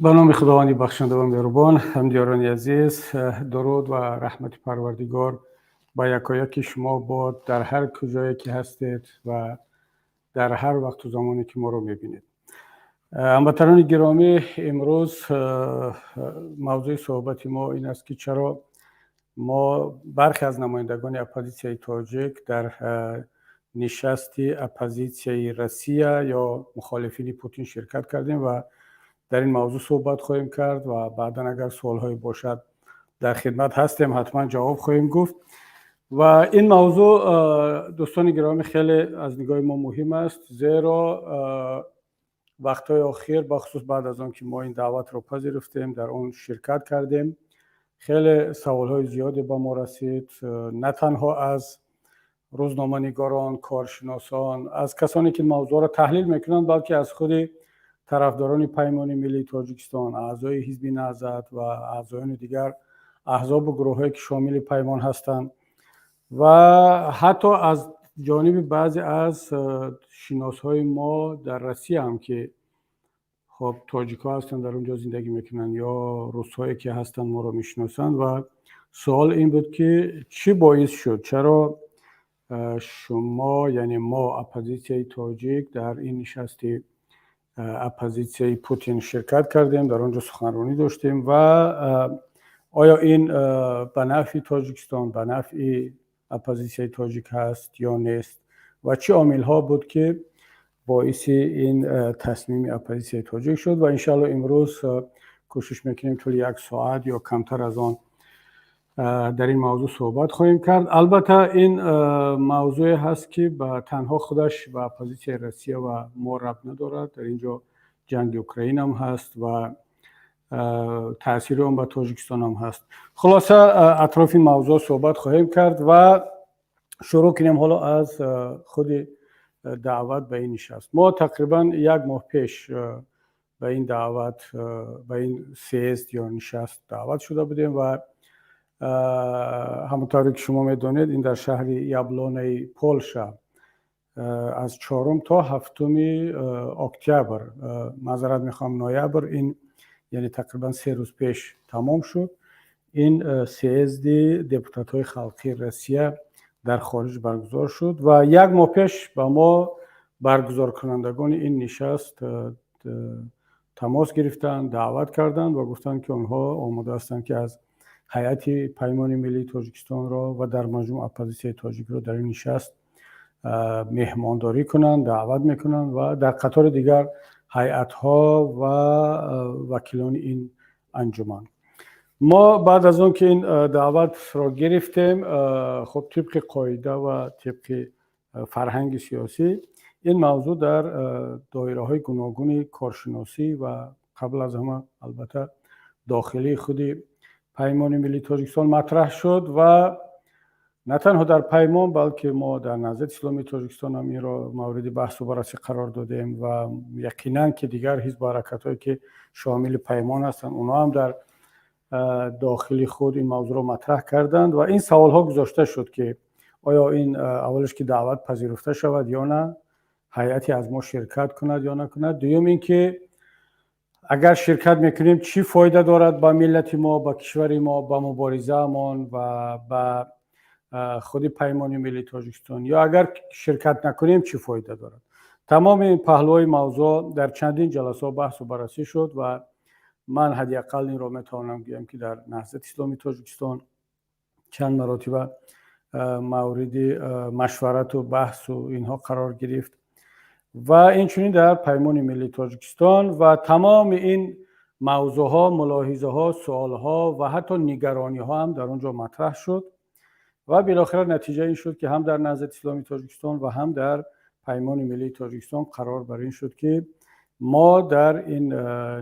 Ба номи Худованди бахшанда ва меҳрубон. Ҳамдиёрони азиз, дуруд ва раҳмати Парвардигор ба якояки шумо бод дар ҳар куҷое ки ҳастед ва дар ҳар вақту замоне ки моро мебинед. Ҳамватанони гиромӣ, имрӯз мавзӯи суҳбати мо ин аст, ки чаро мо, бархе аз намояндагони оппозитсияи тоҷик, дар нишасти оппозитсияи Россия ё мухолифини Путин ширкат кардем ва дар ин мавзӯъ суҳбат хоҳем кард ва баъдан агар суолҳое бошад, дар хидмат ҳастем, ҳатман ҷавоб хоҳем гуфт. Ва ин мавзӯъ, дӯстони гиромӣ, хеле аз нигоҳи мо муҳим аст, зеро вақтҳои охир, бахусус баъд аз он ки мо ин даъватро пазируфтем, дар он ширкат кардем, хеле саволҳои зиёде ба мо расид, на танҳо аз рӯзноманигорон, коршиносон, аз касоне ки мавзӯъро таҳлил мекунанд, балки аз худи тарафдорони Паймони миллии Тоҷикистон, аъзои Ҳизби Наҳзат ва аъзоёни дигар аҳзобу гурӯҳҳое ки шомили Паймон ҳастанд ва ҳатто аз ҷониби баъзе аз шиносҳои мо дар Россия ҳам, ки хоб тоҷикҳо ҳастанд, дар он ҷо зиндагӣ мекунанд, ё русҳое ки ҳастанд, моро мешиносанд. Ва суол ин буд, ки чӣ боис шуд, чаро шумо, яъне мо, оппозитсияи тоҷик, дар ин нишасти оппозитсияи Путин ширкат кардем, дар он ҷо суханронӣ доштем ва оё ин ба нафъи Тоҷикистон, ба нафъи оппозитсияи тоҷик ҳаст ё нест ва чӣ омилҳо буд, ки боиси ин тасмими оппозитсияи тоҷик шуд. Ва иншаалло имрӯз кӯшиш мекунем, тӯли як соат ё камтар аз он дар ин мавзӯъ суҳбат хоҳем кард. Албатта, ин мавзӯе ҳаст, ки ба танҳо худаш ба оппозитсияи Россия ва мо рабт надорад. Дар ин ҷо ҷанги Украинам ҳаст ва таъсири он ба Тоҷикистон ҳам ҳаст. Хулоса, атрофи ин мавзӯъ суҳбат хоҳем кард ва шурӯъ кунем ҳоло аз худи даъват ба ин нишаст. Мо тақрибан як моҳ пеш ба ин даъват, ба ин съезд ё нишаст даъват шуда будем ва ҳамон тавре ки шумо медонед, ин дар шаҳри Яблонаи Полша аз 4 то 7 октябр, маъзарат мехоҳам, ноябр, ин яъне тақрибан 3 рӯз пеш тамом шуд. Ин съезди депутатҳои халқии Россия дар хориҷ баргузор шуд ва як моҳ пеш ба мо баргузоркунандагони ин нишаст тамос гирифтанд, даъват карданд ва гуфтанд, ки онҳо омода ҳастанд, ки аз ҳайати Паймони миллии Тоҷикистонро ва дар маҷмӯъ оппозитсияи тоҷикро дар ин нишаст меҳмондорӣ кунанд, даъват мекунанд ва дар қатори дигар ҳайатҳо ва вакилони ин анҷуман. Мо баъд аз он ки ин даъватро гирифтем, хуб, тибқи қоида ва тибқи фарҳанги сиёсӣ, ин мавзӯъ дар доираҳои гуногуни коршиносӣ ва қабл аз ҳама, албатта, дохилии худи Паймони миллии Тоҷикистон матраҳ шуд. Ва на танҳо дар Паймон, балки мо дар Наҳзати Исломии Тоҷикистон ҳам инро мавриди баҳсу баррасӣ қарор додем ва яқинан ки дигар ҳизбу ҳаракатҳое ки шомили Паймон ҳастанд, онҳо ҳам дар дохили худ ин мавзӯъро матраҳ карданд ва ин саволҳо гузошта шуд, ки оё ин аввалаш ки даъват пазируфта шавад ё на, ҳайате аз мо ширкат кунад ё накунад, дуюм ин ки агар ширкат мекунем, чӣ фоида дорад ба миллати мо, ба кишвари мо, ба муборизаамон ва ба худи Паймони миллии Тоҷикистон, ё агар ширкат накунем, чӣ фоида дорад. Тамоми ин паҳлӯҳои мавзӯъ дар чандин ҷаласаҳо баҳсу баррасӣ шуд ва ман ҳадди ақал инро метавонам гӯям, ки дар Наҳзати Исломии Тоҷикистон чанд маротиба мавриди машварату баҳсу инҳо қарор гирифт ва инчунин дар Паймони миллии Тоҷикистон. Ва тамоми ин мавзӯъҳо, мулоҳизаҳо, суолҳо ва ҳатто нигарониҳо ҳам дар он ҷо матраҳ шуд ва билохира натиҷа ин шуд, ки ҳам дар Наҳзати Исломии Тоҷикистон ва ҳам дар Паймони миллии Тоҷикистон қарор бар ин шуд, ки мо дар ин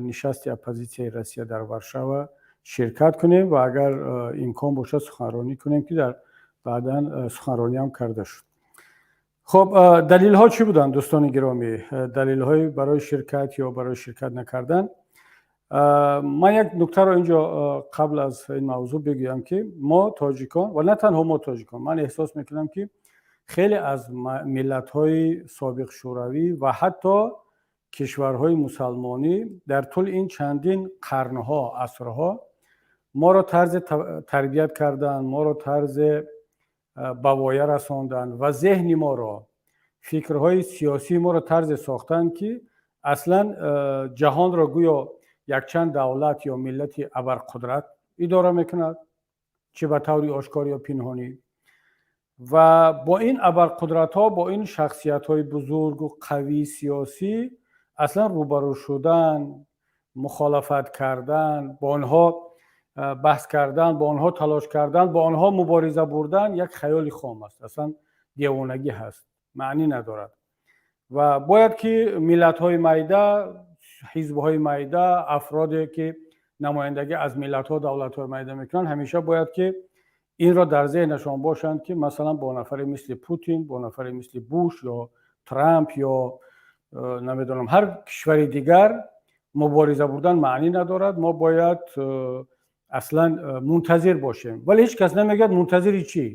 нишасти оппозитсияи Россия дар Варшава ширкат кунем ва агар имкон бошад, суханронӣ кунем, ки дар баъдан суханронӣ ҳам карда шуд. Хуб, далелҳо чӣ буданд, дӯстони гиромӣ, далелҳои барои ширкат ё барои ширкат накардан? Ман як нуктаро инҷо қабл аз ин мавзӯъ бигӯям, ки мо, тоҷикон, ва на танҳо мо, тоҷикон, ман эҳсос мекунам, ки хеле аз миллатҳои собиқ шӯравӣ ва ҳатто Кишварҳои мусалмонӣ дар тӯли ин чандин қарнҳо, асрҳо моро тарзи тарбият карданд, моро тарзе ба воя расонданд ва зеҳни моро, фикрҳои сиёсии моро тарзе сохтанд, ки аслан ҷаҳонро гӯё якчанд давлат ё миллати абарқудрат идора мекунад, чӣ ба таври ошкор ё пинҳонӣ. Ва бо ин абарқудратҳо, бо ин шахсиятҳои бузургу қавии сиёсӣ аслан рӯбарӯ шудан, мухолафат кардан, бо онҳо баҳс кардан, бо онҳо талош кардан, бо онҳо мубориза бурдан як хаёли хом аст, аслан девонагӣ ҳаст, маънӣ надорад. Ва бояд ки миллатҳои майда, ҳизбҳои майда, афроде ки намояндагӣ аз миллатҳо, давлатҳои майда мекунанд, ҳамеша бояд ки инро дар зеҳнашон бошанд, ки масалан бо нафаре мисли Путин, бо нафаре мисли Буш ё Трамп ё намедонам ҳар кишвари дигар мубориза бурдан маънӣ надорад. Мо бояд аслан мунтазир бошем. Вале ҳеҷ кас намегӯяд, мунтазири чӣ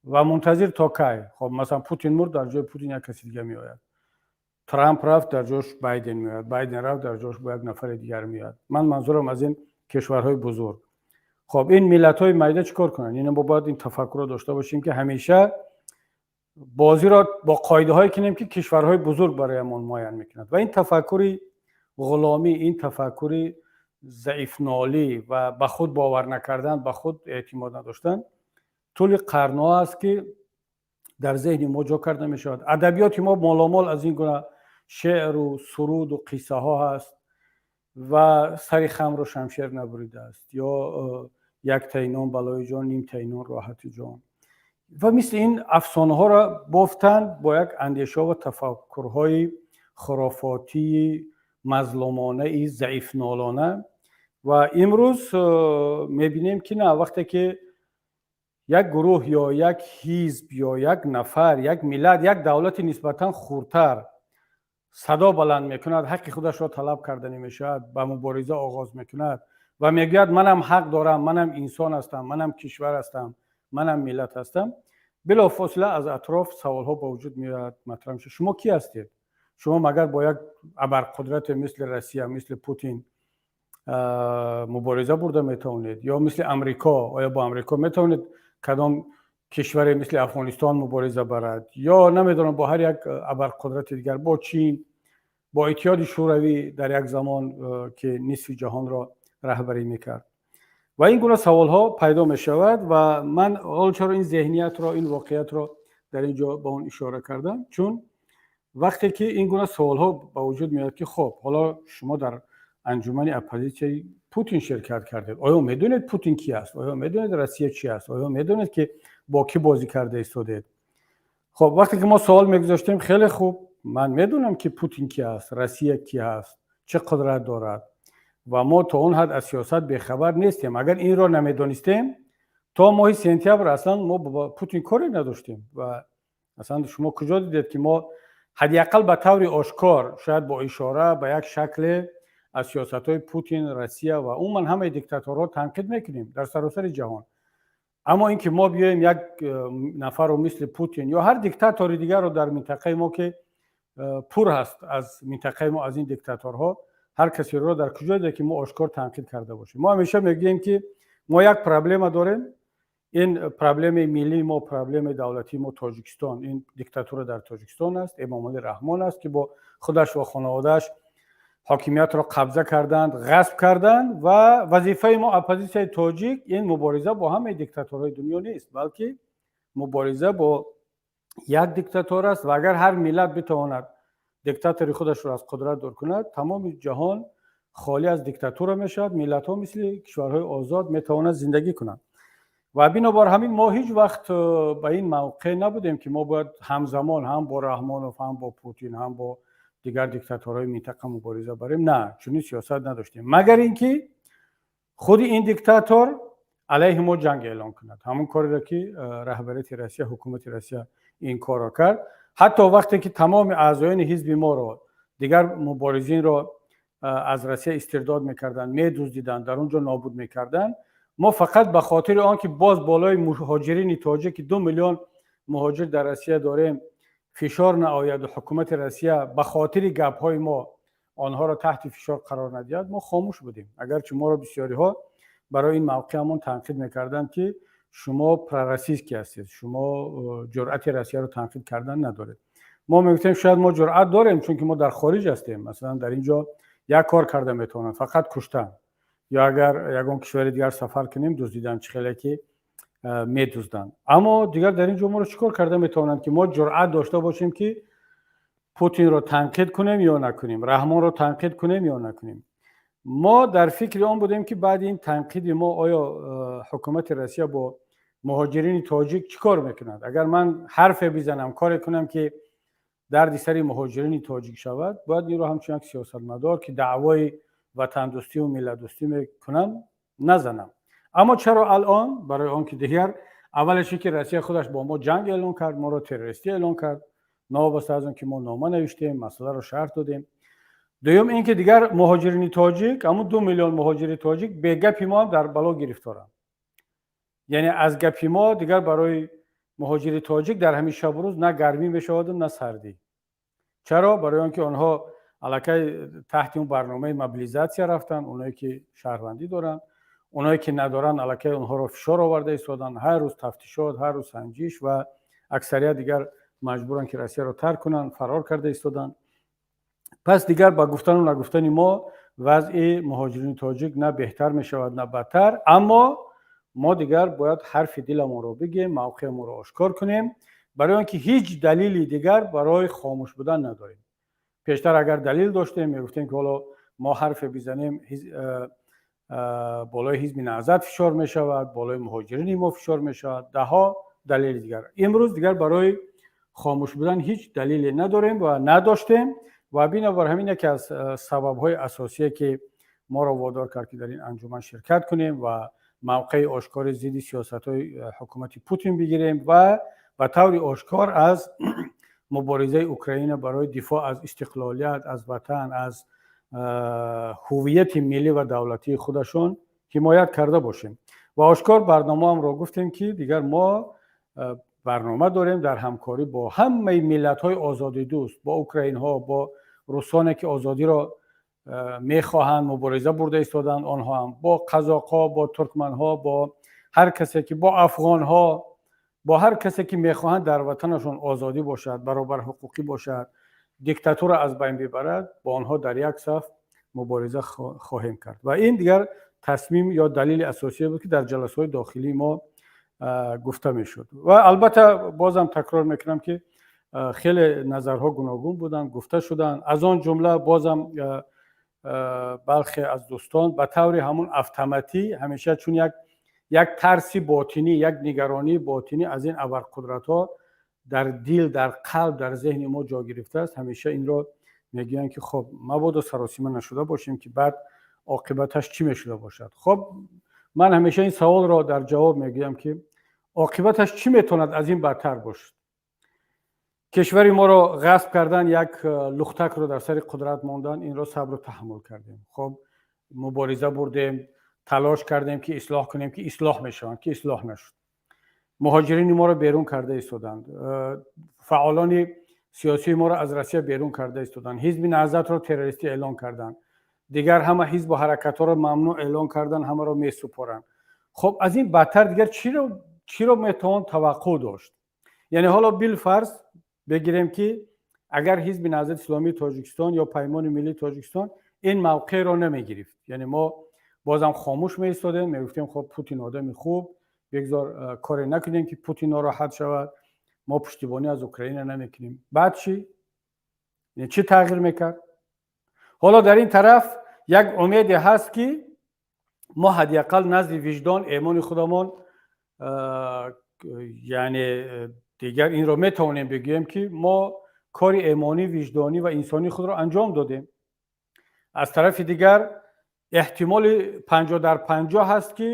ва мунтазир то кай. Хоб, масалан, Путин мурд, дар ҷои Путин як каси дига меояд. Трамп рафт, дар ҷош Байден меояд. Байден рафт, дар ҷош бо як нафари дигар меояд. Ман манзурам аз ин кишварҳои бузург. Хоб, ин миллатҳои майда чӣ кор кунанд? Ина мо бояд ин тафаккурро дошта бошем, ки ҳамеша бозиро бо қоидаҳое кунем, ки кишварҳои бузург бароямон муайян мекунад. Ва ин тафаккури ғуломӣ, ин тафаккури заифнолӣ ва ба худ бовар накардан, ба худ эътимод надоштан тӯли қарнҳо аст, ки дар зеҳни мо ҷо карда мешавад. Адабиёти мо моломол аз ин гуна шеъру суруду қиссаҳо ҳаст ва сари хамру шамшер набуридааст ё як таи нон балои ҷон, ним таи нон роҳати ҷон ва мисли ин афсонаҳоро бофтанд бо як андешаҳо ва тафаккурҳои хурофотии мазлумонаи заифнолона. Ва имрӯз мебинем, ки на, вақте ки як гурӯҳ ё як ҳизб ё як нафар, як миллат, як давлати нисбатан хурдтар садо баланд мекунад, ҳаққи худашро талаб карданӣ мешавад, ба мубориза оғоз мекунад ва мегӯяд: «Манам ҳақ дорам, манам инсон ҳастам, манам кишвар ҳастам, манам миллат ҳастам», билофосила аз атроф саволҳо ба вуҷуд меояд, матраҳ мешавад: «Шумо кӣ ҳастед? Шумо магар бо як абарқудрате мисли Россия, мисли Путин мубориза бурда метавонед? Ё мисли Амрико, оё бо Амрико метавонед кадом кишваре мисли Афғонистон мубориза барад ё намедонам бо ҳар як абарқудрати дигар, бо Чин, бо Иттиҳоди Шӯравӣ дар як замон, ки нисфи ҷаҳонро раҳбарӣ мекард?» Ва ин гуна саволҳо пайдо мешавад. Ва ман ҳол чаро ин зеҳниятро, ин воқеиятро дар ин ҷо ба он ишора кардам? Чун вақте ки ин гуна саволҳо ба вуҷуд меояд, ки хоб, ҳоло шумо дар анҷумани оппозитсияи Путин ширкат кардед, оё медонед, Путин ки аст? Оё медонед, Россия чи аст? Оё медонед, ки бо кӣ бозӣ карда истодед? Хоб, вақте ки мо савол мегузоштем: «Хеле хуб, ман медонам, ки Путин ки аст, Россия ки ҳаст, чӣ қудрат дорад ва мо то он ҳад аз сиёсат бехабар нестем», агар инро намедонистем, то моҳи сентябр аслан мо бо Путин коре надоштем. Ва аслан шумо куҷо дидед, ки мо ҳадди ақал ба таври ошкор, шояд бо ишора, ба як шакле аз сиёсатҳои Путин, Россия ва умуман ҳамаи диктаторҳо танқид мекунем дар саросари ҷаҳон? Аммо ин ки мо биёем як нафарро мисли Путин ё ҳар диктатори дигарро дар минтақаи мо, ки пур ҳаст аз минтақаи мо аз ин диктаторҳо, ҳар касеро дар куҷо дида, ки мо ошкор танқид карда бошем? Мо ҳамеша мегӯем, ки мо як проблема дорем. Ин проблемаи миллии мо, проблемаи давлатии мо, Тоҷикистон, ин диктатура дар Тоҷикистон аст, Эмомалӣ Раҳмон аст, ки бо худаш ва хонаводааш ҳокимиятро қабза карданд, ғасб карданд. Ва вазифаи мо, оппозитсияи тоҷик, ин мубориза бо ҳамаи диктаторҳои дунё нест, балки мубориза бо як диктатор аст. Ва агар ҳар миллат битавонад диктатори худашро аз қудрат дур кунад, тамоми ҷаҳон холӣ аз диктатура мешавад, миллатҳо мисли кишварҳои озод метавонанд зиндагӣ кунанд. Ва бинобар ҳамин мо ҳеҷ вақт ба ин мавқеъ набудем, ки мо бояд ҳамзамон ҳам бо Раҳмонов, ҳам бо Путин, ҳам бо дигар диктаторҳои минтақа мубориза барем. На, чунин сиёсат надоштем, магар ин ки худи ин диктатор алайҳи мо ҷанг эълон кунад, ҳамон кореро ки раҳбарияти Россия, ҳукумати Россия ин корро кард. Ҳатто вақте ки тамоми аъзоёни ҳизби моро, дигар муборизинро аз Россия истирдод мекарданд, медуздиданд, дар он ҷо нобуд мекарданд, мо фақат ба хотири он ки боз болои муҳоҷирини тоҷик, ки 2 миллион муҳоҷир дар Россия дорем, фишор наояд ва ҳукумати Россия ба хотири гапҳои мо онҳоро таҳти фишор қарор надиҳад, мо хомӯш будем. Агарчи моро бисёриҳо барои ин мавқеамон танқид мекарданд, ки шумо пророссийский ҳастед, шумо ҷуръати Россияро танқид кардан надоред. Мо мегуфтем, шояд мо ҷуръат дорем, чунки мо дар хориҷ ҳастем. Масалан, дар ин ҷо як кор карда метавонанд, фақат куштан, ё агар ягон кишвари дигар сафар кунем, дуздидан, чӣ хеле ки медузданд. Аммо дигар дар ин ҷо моро чӣ кор карда метавонанд, ки мо ҷуръат дошта бошем, ки Путинро танқид кунем ё накунем, Раҳмонро танқид кунем ё накунем? Мо дар фикри он будем, ки баъди ин танқиди мо оё ҳукумати Россия бо муҳоҷирини тоҷик чӣ кор мекунад? Агар ман ҳарфе бизанам, коре кунам, ки дарди сари муҳоҷирини тоҷик шавад, бояд инро ҳамчун як сиёсатмадор, ки даъвои ватандӯстиву миллатдӯстӣ мекунам, назанам. Аммо чаро алон? Барои он ки дигар аввалеш ки Россия худаш бо мо ҷанг эълон кард, моро террористӣ эълон кард, новобаста аз он ки мо нома навиштем, масъаларо шарҳ додем. Дуюм ин ки дигар муҳоҷирини тоҷик, ҳамун 2 миллион муҳоҷири тоҷик, бегапи мо ҳам дар бало гирифторанд. Яъне аз гапи мо дигар барои муҳоҷири тоҷик дар ҳамин шабу рӯз на гармӣ мешаваду на сардӣ. Чаро? Барои он ки онҳо аллакай таҳти он барномаи мобилизация рафтанд, оное ки шаҳрвандӣ доранд. Оное ки надоранд, аллакай онҳоро фишор оварда истоданд, ҳар рӯз тафтишот, ҳар рӯз санҷиш, ва аксарият дигар маҷбуранд, ки Россияро тарк кунанд, фарор карда истоданд. Пас дигар ба гуфтану нагуфтани мо вазъи муҳоҷирини тоҷик на беҳтар мешавад, на бадтар. Аммо мо дигар бояд ҳарфи диламонро бигем, мавқеамонро ошкор кунем, барои он ки ҳеҷ далели дигар барои хомӯш будан надорем. Пештар агар далел доштем, мегуфтем, ки ҳоло мо ҳарфе бизанем, болои Ҳизби Наҳзат фишор мешавад, болои муҳоҷирини мо фишор мешавад, даҳҳо далели дигар. Имрӯз дигар барои хомӯш будан ҳеҷ далеле надорем ва надоштем. Ва бинобар ҳамин яке аз сабабҳои асосие, ки моро водор кард, ки дар ин анҷуман ширкат кунем ва мавқеи ошкори зидди сиёсатҳои ҳукумати Путин бигирем ва ба таври ошкор аз муборизаи Украина барои дифоъ аз истиқлолият, аз ватан, аз ҳуввияти миллӣ ва давлатии худашон ҳимоят карда бошем. Ва ошкор барномаамро гуфтем, ки дигар мо барнома дорем дар ҳамкорӣ бо ҳамаи миллатҳои озодидӯст, бо украинҳо, бо русоне, ки озодиро мехоҳанд, мубориза бурда истоданд онҳо ҳам, бо қазоқҳо, бо туркманҳо, бо ҳар касе ки, бо афғонҳо, бо ҳар касе ки мехоҳанд дар ватанашон озодӣ бошад, баробарҳуқуқӣ бошад, диктатура аз байн бибарад, бо онҳо дар як саф мубориза хоҳем кард. Ва ин дигар тасмим ё далели асосие буд, ки дар ҷаласаҳои дохилии мо гуфта мешуд. Ва албатта, бозам такрор мекунам, ки хеле назарҳо гуногун буданд, гуфта шуданд. Аз он ҷумла бозам бархе аз дӯстон ба таври ҳамун автоматӣ ҳамеша, чун як тарси ботинӣ, як нигаронии ботинӣ аз ин абарқудратҳо дар дил, дар қалб, дар зеҳни мо ҷо гирифтааст, ҳамеша инро мегӯянд, ки хоб, мабодо саросима нашуда бошем, ки баъд оқибаташ чӣ мешуда бошад. Хоб, ман ҳамеша ин саволро дар ҷавоб мегӯям, ки оқибаташ чӣ метавонад аз ин бадтар бошад? Кишвари моро ғасб кардан, як лухтакро дар сари қудрат мондан, инро сабру таҳаммул кардем. Хоб, мубориза бурдем, талош кардем, ки ислоҳ кунем, ки ислоҳ мешаванд, ки ислоҳ нашуд. Муҳоҷирини моро берун карда истоданд, фаъолони сиёсии моро аз Россия берун карда истоданд, Ҳизби Наҳзатро террористӣ эълон карданд, дигар ҳама ҳизбу ҳаракатҳоро мамнӯъ эълон кардан, ҳамаро месупоранд. Хоб, аз ин бадтар дигар чиро метавон таваққӯъ дошт? Яъне ҳоло билфарз бигирем, ки агар Ҳизби Наҳзати Исломии Тоҷикистон ё Паймони Миллии Тоҷикистон ин мавқеъро намегирифт, яъне мо бозам хомӯш меистодем, мегуфтем: хоб, Путин одами хуб, бигзор, коре накунем, ки Путин нороҳат шавад, мо пуштибонӣ аз Украина намекунем, баъд чӣ? Чӣ тағйир мекард? Ҳоло дар ин тараф як умеде ҳаст, ки мо ҳадди ақал назди виҷдон, эмони худамон, яъне дигар инро метавонем бигӯем, ки мо кори эмонӣ, виҷдонӣ ва инсонии худро анҷом додем. Аз тарафи дигар эҳтимоли 50 дар 50 ҳаст, ки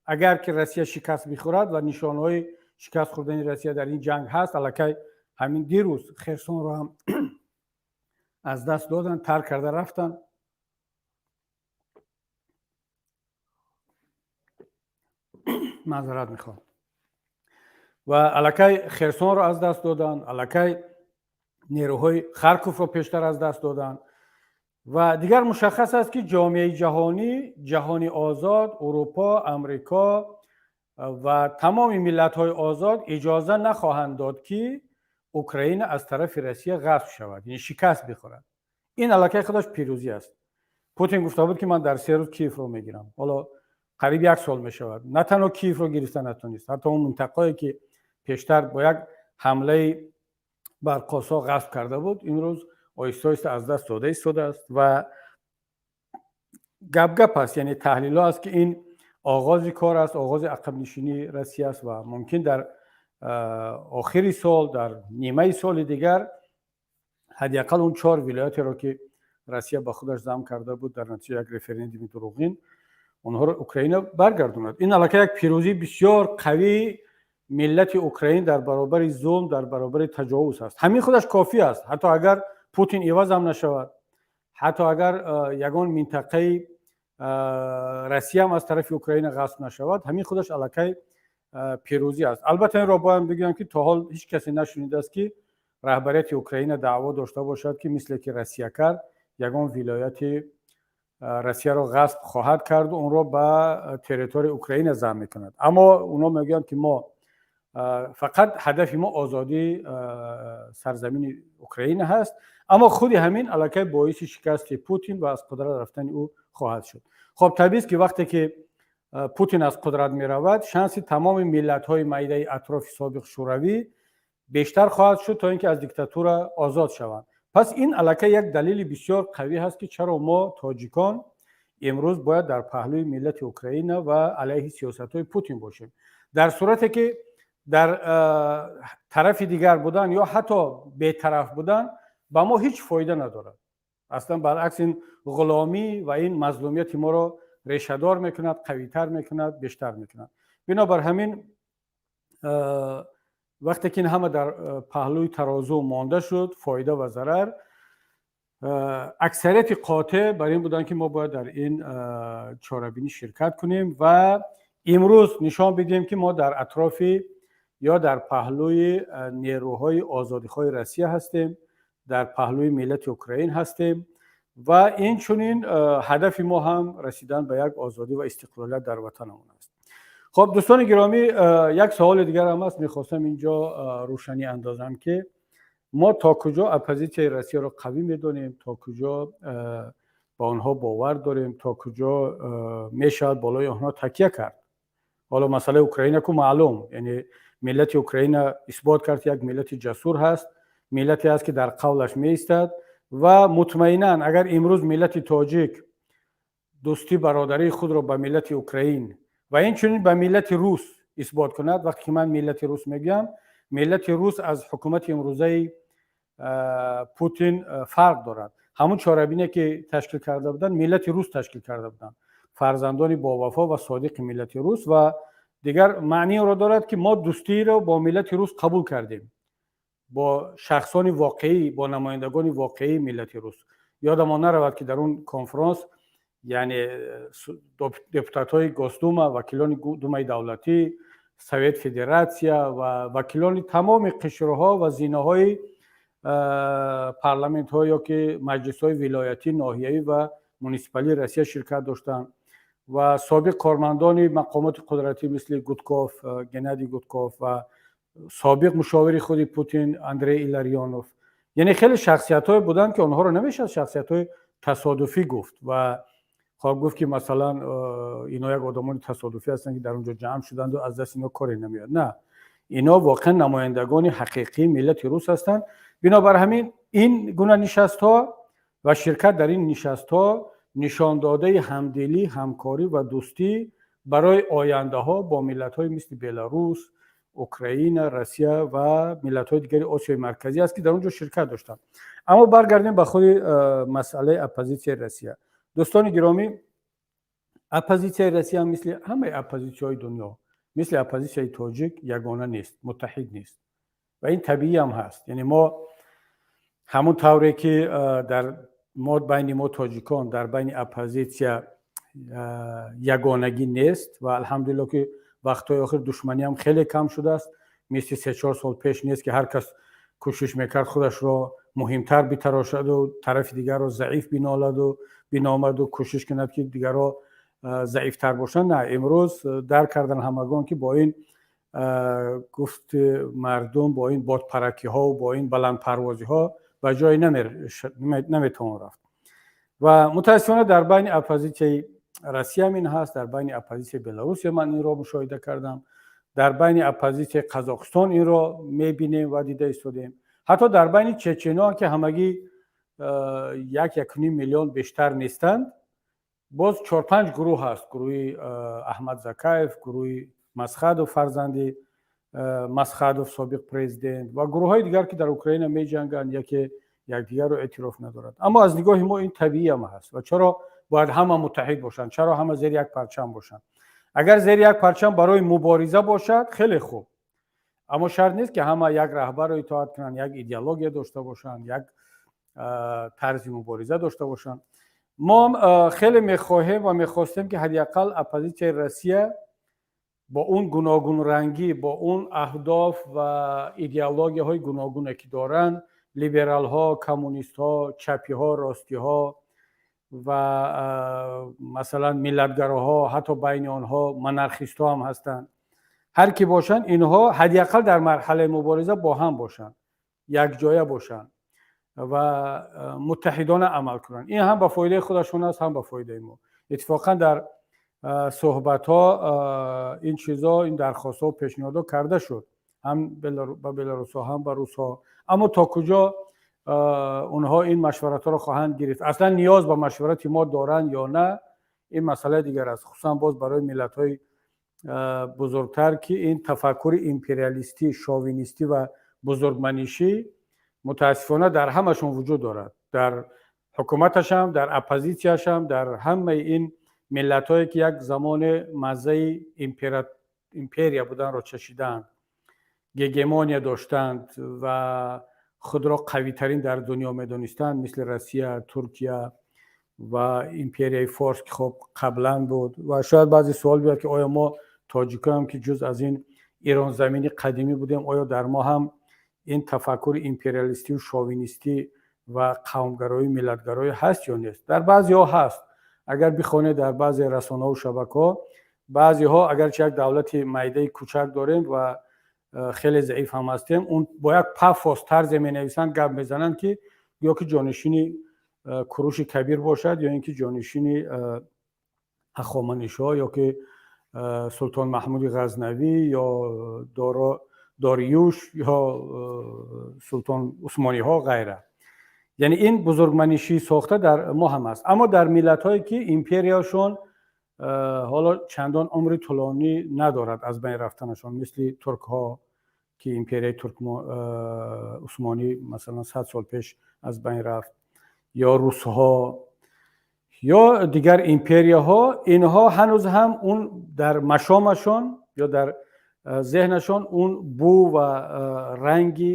агар ки Россия шикаст бихӯрад, ва нишонҳои шикаст хӯрдани Россия дар ин ҷанг ҳаст, аллакай ҳамин дирӯз Херсонро ҳам аз даст доданд, тарк карда рафтанд. Маъзарат мехоҳам. Ва аллакай Херсонро аз даст доданд, аллакай Нерӯҳои Харковро пештар аз даст доданд ва дигар мушаххас аст, ки ҷомеаи ҷаҳонӣ, ҷаҳони озод, Урупо, Амрико ва тамоми миллатҳои озод иҷоза нахоҳанд дод, ки Украина аз тарафи Россия ғасб шавад, яъне шикаст бихӯрад. Ин аллакай худаш пирӯзӣ аст. Путин гуфта буд, ки ман дар 3 рӯз Киевро мегирам. Ҳоло қариб як сол мешавад, на танҳо Киевро гирифта натонист, ҳатто он минтақае, ки пештар бо як ҳамлаи барқосо ғасб карда буд, имрӯз оҳиста оҳиста аз даст дода истодааст. Ва гап-гап аст, яъне таҳлилҳо аст, ки ин оғози кор аст, оғози ақибнишинии Россия аст ва мумкин дар охири сол, дар нимаи соли дигар ҳадди ақал он чор вилоятеро, ки Россия ба худаш зам карда буд дар натиҷаи як референдуми дурӯғин, онҳоро Украина баргардонад. Ин аллакай як пирӯзии бисёр қавии миллати Украин дар баробари зулм, дар баробари таҷовуз аст. Ҳамин худаш кофӣ аст. Ҳатто агар Путин ивазам нашавад, ҳатто агар ягон минтақаи Россияам аз тарафи Украина ғасб нашавад, ҳамин худаш аллакай пирӯзӣ аст. Албатта, инро бояд бигӯям, ки то ҳол ҳеҷ касе нашунидааст, ки раҳбарияти Украина даъво дошта бошад, ки мисле ки Россия кард, ягон вилояти Россияро ғасб хоҳад карду онро ба территорияи Украина зам мекунад. Аммо онҳо мегӯянд, ки мо фақат ҳадафи мо озодии сарзамини Украина ҳаст. Аммо худи ҳамин аллакай боиси шикасти Путин ва аз қудрат рафтани ӯ хоҳад шуд. Хоб, табиист, ки вақте ки Путин аз қудрат меравад, шанси тамоми миллатҳои майдаи атрофи собиқ Шӯравӣ бештар хоҳад шуд, то ин ки аз диктатура озод шаванд. Пас ин аллакай як далели бисёр қавӣ ҳаст, ки чаро мо, тоҷикон, имрӯз бояд дар паҳлӯи миллати Украина ва алайҳи сиёсатҳои Путин бошем. Дар сурате ки дар тарафи дигар будан ё ҳатто бетараф будан ба мо ҳеҷ фоида надорад, аслан баръакс, ин ғуломӣ ва ин мазлумияти моро решадор мекунад, қавитар мекунад, бештар мекунад. Бинобар ҳамин, вақте ки ин ҳама дар паҳлӯи тарозу монда шуд, фоида ва зарар, аксарияти қотеъ бар ин буданд, ки мо бояд дар ин чорабинӣ ширкат кунем ва имрӯз нишон бидиҳем, ки мо дар атрофи ё дар паҳлӯи нерӯҳои озодихоҳи Россия ҳастем, дар паҳлӯи миллати Украин ҳастем ва инчунин ҳадафи мо ҳам расидан ба як озодӣ ва истиқлолият дар ватанамон аст. Хоб, дӯстони гиромӣ, як саволи дигарам аст, мехостам инҷо рӯшанӣ андозам, ки мо то куҷо оппозитсияи Россияро қавӣ медонем, то куҷо ба онҳо бовар дорем, то куҷо мешавад болои онҳо такя кард. Ҳоло масъалаи Украина ку маълум, яъне миллати Украина исбот кард, ки як миллати ҷасур ҳаст, миллате ҳаст, ки дар қавлаш меистад. Ва мутмаинан, агар имрӯз миллати тоҷик дӯстӣ, бародарии худро ба миллати Украин ва инчунин ба миллати рус исбот кунад, вақте ки ман миллати рус мегӯям, миллати рус аз ҳукумати имрӯзаи Путин фарқ дорад. Ҳамун чорабине, ки ташкил карда буданд, миллати рус ташкил карда буданд, фарзандони бовафо ва содиқи миллати рус. Ва дигар маъниро дорад, ки мо дӯстиро бо миллати рус қабул кардем, бо шахсони воқеӣ, бо намояндагони воқеии миллати рус. Ёдамон наравад, ки дар он конфронс, яъне депутатҳои Госдума, вакилони Думаи давлатӣ, Совет Федератсия ва вакилони тамоми қишрҳо ва зинаҳои парламентҳо ё ки маҷлисҳои вилоятӣ, ноҳиявӣ ва муниципалии Россия ширкат доштанд ва собиқ кормандони мақомоти қудратӣ, мисли Гудков, Геннадий Гудков, ва собиқ мушовири худи Путин Андрей Илларионов. Яъне хеле шахсиятҳое буданд, ки онҳоро намешавад шахсиятҳои тасодуфӣ гуфт ва хоҳ гуфт, ки масалан ино як одамони тасодуфӣ ҳастанд, ки дар он ҷо ҷамъ шуданду аз дасти ино коре намеояд. На, ино воқеан намояндагони ҳақиқии миллати рус ҳастанд. Бинобар ҳамин, ин гуна нишастҳо ва ширкат дар ин нишастҳо нишондодаи ҳамдилӣ, ҳамкорӣ ва дӯстӣ барои ояндаҳо бо миллатҳои мисли Беларус, Украина, Россия ва миллатҳои дигари Осиёи Марказӣ аст, ки дар он ҷо ширкат доштанд. Аммо баргардем ба худи масъалаи оппозитсияи Россия. Дӯстони гиромӣ, оппозитсияи Россия мисли ҳамаи оппозитсияҳои дунё, мисли оппозитсияи тоҷик ягона нест, муттаҳид нест ва ин табиӣ ҳам ҳаст. Яъне мо ҳамун тавре ки дар мо, байни мо тоҷикон, дар байни оппозитсия ягонагӣ нест ва алҳамдулилло, ки вақтҳои охир душманиам хеле кам шудааст, мисли 3-4 сол пеш нест, ки ҳар кас Кӯшиш мекард худашро муҳимтар битарошаду тарафи дигарро заиф биноладу биномаду кӯшиш кунад, ки дигарро заифтар бошанд. На, имрӯз дарк кардан ҳамагон, ки бо ин гуфти мардум, бо ин бодпаракиҳову бо ин баландпарвозиҳо ба ҷое наметавон рафт. Ва мутаассифона дар байни оппозитсияи Россияам ин ҳаст, дар байни оппозитсияи Беларусия ман инро мушоҳида кардам, дар байни оппозитсияи Қазоқистон инро мебинем ва дида истодем, ҳатто дар байни чеченҳо, ки ҳамагӣ 1-1.5 миллион бештар нестанд, боз чор-панҷ гурӯҳ ҳаст: гурӯҳи Аҳмад Закаев, гурӯҳи Масхадов, фарзанди Масхадов, собиқ президент, ва гурӯҳҳои дигар, ки дар Украина меҷанганд, яке якдигарро эътироф надорад. Аммо аз нигоҳи мо ин табиӣ ҳам ҳаст. Ва чаро бояд ҳама муттаҳид бошанд? Чаро ҳама зери як парчам бошанд? Агар зери як парчам барои мубориза бошад, хеле хуб, аммо шарт нест, ки ҳама як раҳбарро итоат кунанд, як идеология дошта бошанд, як тарзи мубориза дошта бошанд. Мо хеле мехоҳем ва мехостем, ки ҳадди ақал оппозитсияи Россия бо он гуногунрангӣ, бо он аҳдоф ва идеологияҳои гуногуне, ки доранд, либералҳо, коммунистҳо, чапиҳо, ростиҳо ва масалан миллатгароҳо, ҳатто байни онҳо монархистҳо ҳам ҳастанд, ҳар ки бошанд, инҳо ҳадди ақал дар марҳалаи мубориза бо ҳам бошанд, якҷоя бошанд ва муттаҳидона амал кунанд. Ин ҳам ба фоидаи худашон аст, ҳам ба фоидаи мо. Иттифоқан дар суҳбатҳо ин чизо, ин дархостҳо, пешниҳодҳо карда шуд ҳам ба беларусҳо, ҳам ба русҳо. Аммо то куҷо онҳо ин машваратҳоро хоҳанд гирифт, аслан ниёз ба машварати мо доранд ё на, ин масъалаи дигар аст. Хусусан боз барои миллатҳои бузургтар, ки ин тафаккури империалистӣ, шовинистӣ ва бузургманишӣ мутаассифона дар ҳамашон вуҷуд дорад, дар ҳукуматашам, дар оппозитсияшам, дар ҳамаи ин миллатҳое, ки як замоне маззаи империя буданро чашидаанд, гегемония доштанд ва худро қавитарин дар дунё медонистанд, мисли Россия, Туркия ва империяи Форс, ки хоб қаблан буд. Ва шояд баъзе суол биёяд, ки оё мо тоҷикоам, ки ҷуз аз ин Иронзамини қадимӣ будем, оё дар мо ҳам ин тафаккури империалистию шовинистӣ ва қавмгароӣ, миллатгароӣ ҳаст ё нест? Дар баъзеҳо ҳаст. Агар бихонед дар баъзе расонаҳу шабакаҳо, баъзеҳо, агарчи як давлати майдаи кучак дорем ва хеле заиф ҳам ҳастем, он бо як пафос тарзе менависанд, гап мезананд, ки ё ки ҷонишини Куруши Кабир бошад, ё ин ки ҷонишини Ҳахоманишҳо, ё ки Султон Маҳмуди Ғазнавӣ, ё Дориюш, ё Султон Усмониҳо, ғайра. Яъне ин бузургманишии сохта дар мо ҳам аст. Аммо дар миллатҳое, ки империяшон ҳоло чандон умри тӯлонӣ надорад аз байн рафтанашон, мисли туркҳо, ки империяи Усмонӣ масалан 100 сол пеш аз байн рафт, ё русҳо, ё дигар империяҳо, инҳо ҳанӯз ҳам он дар машомашон ё дар зеҳнашон он бӯ ва ранги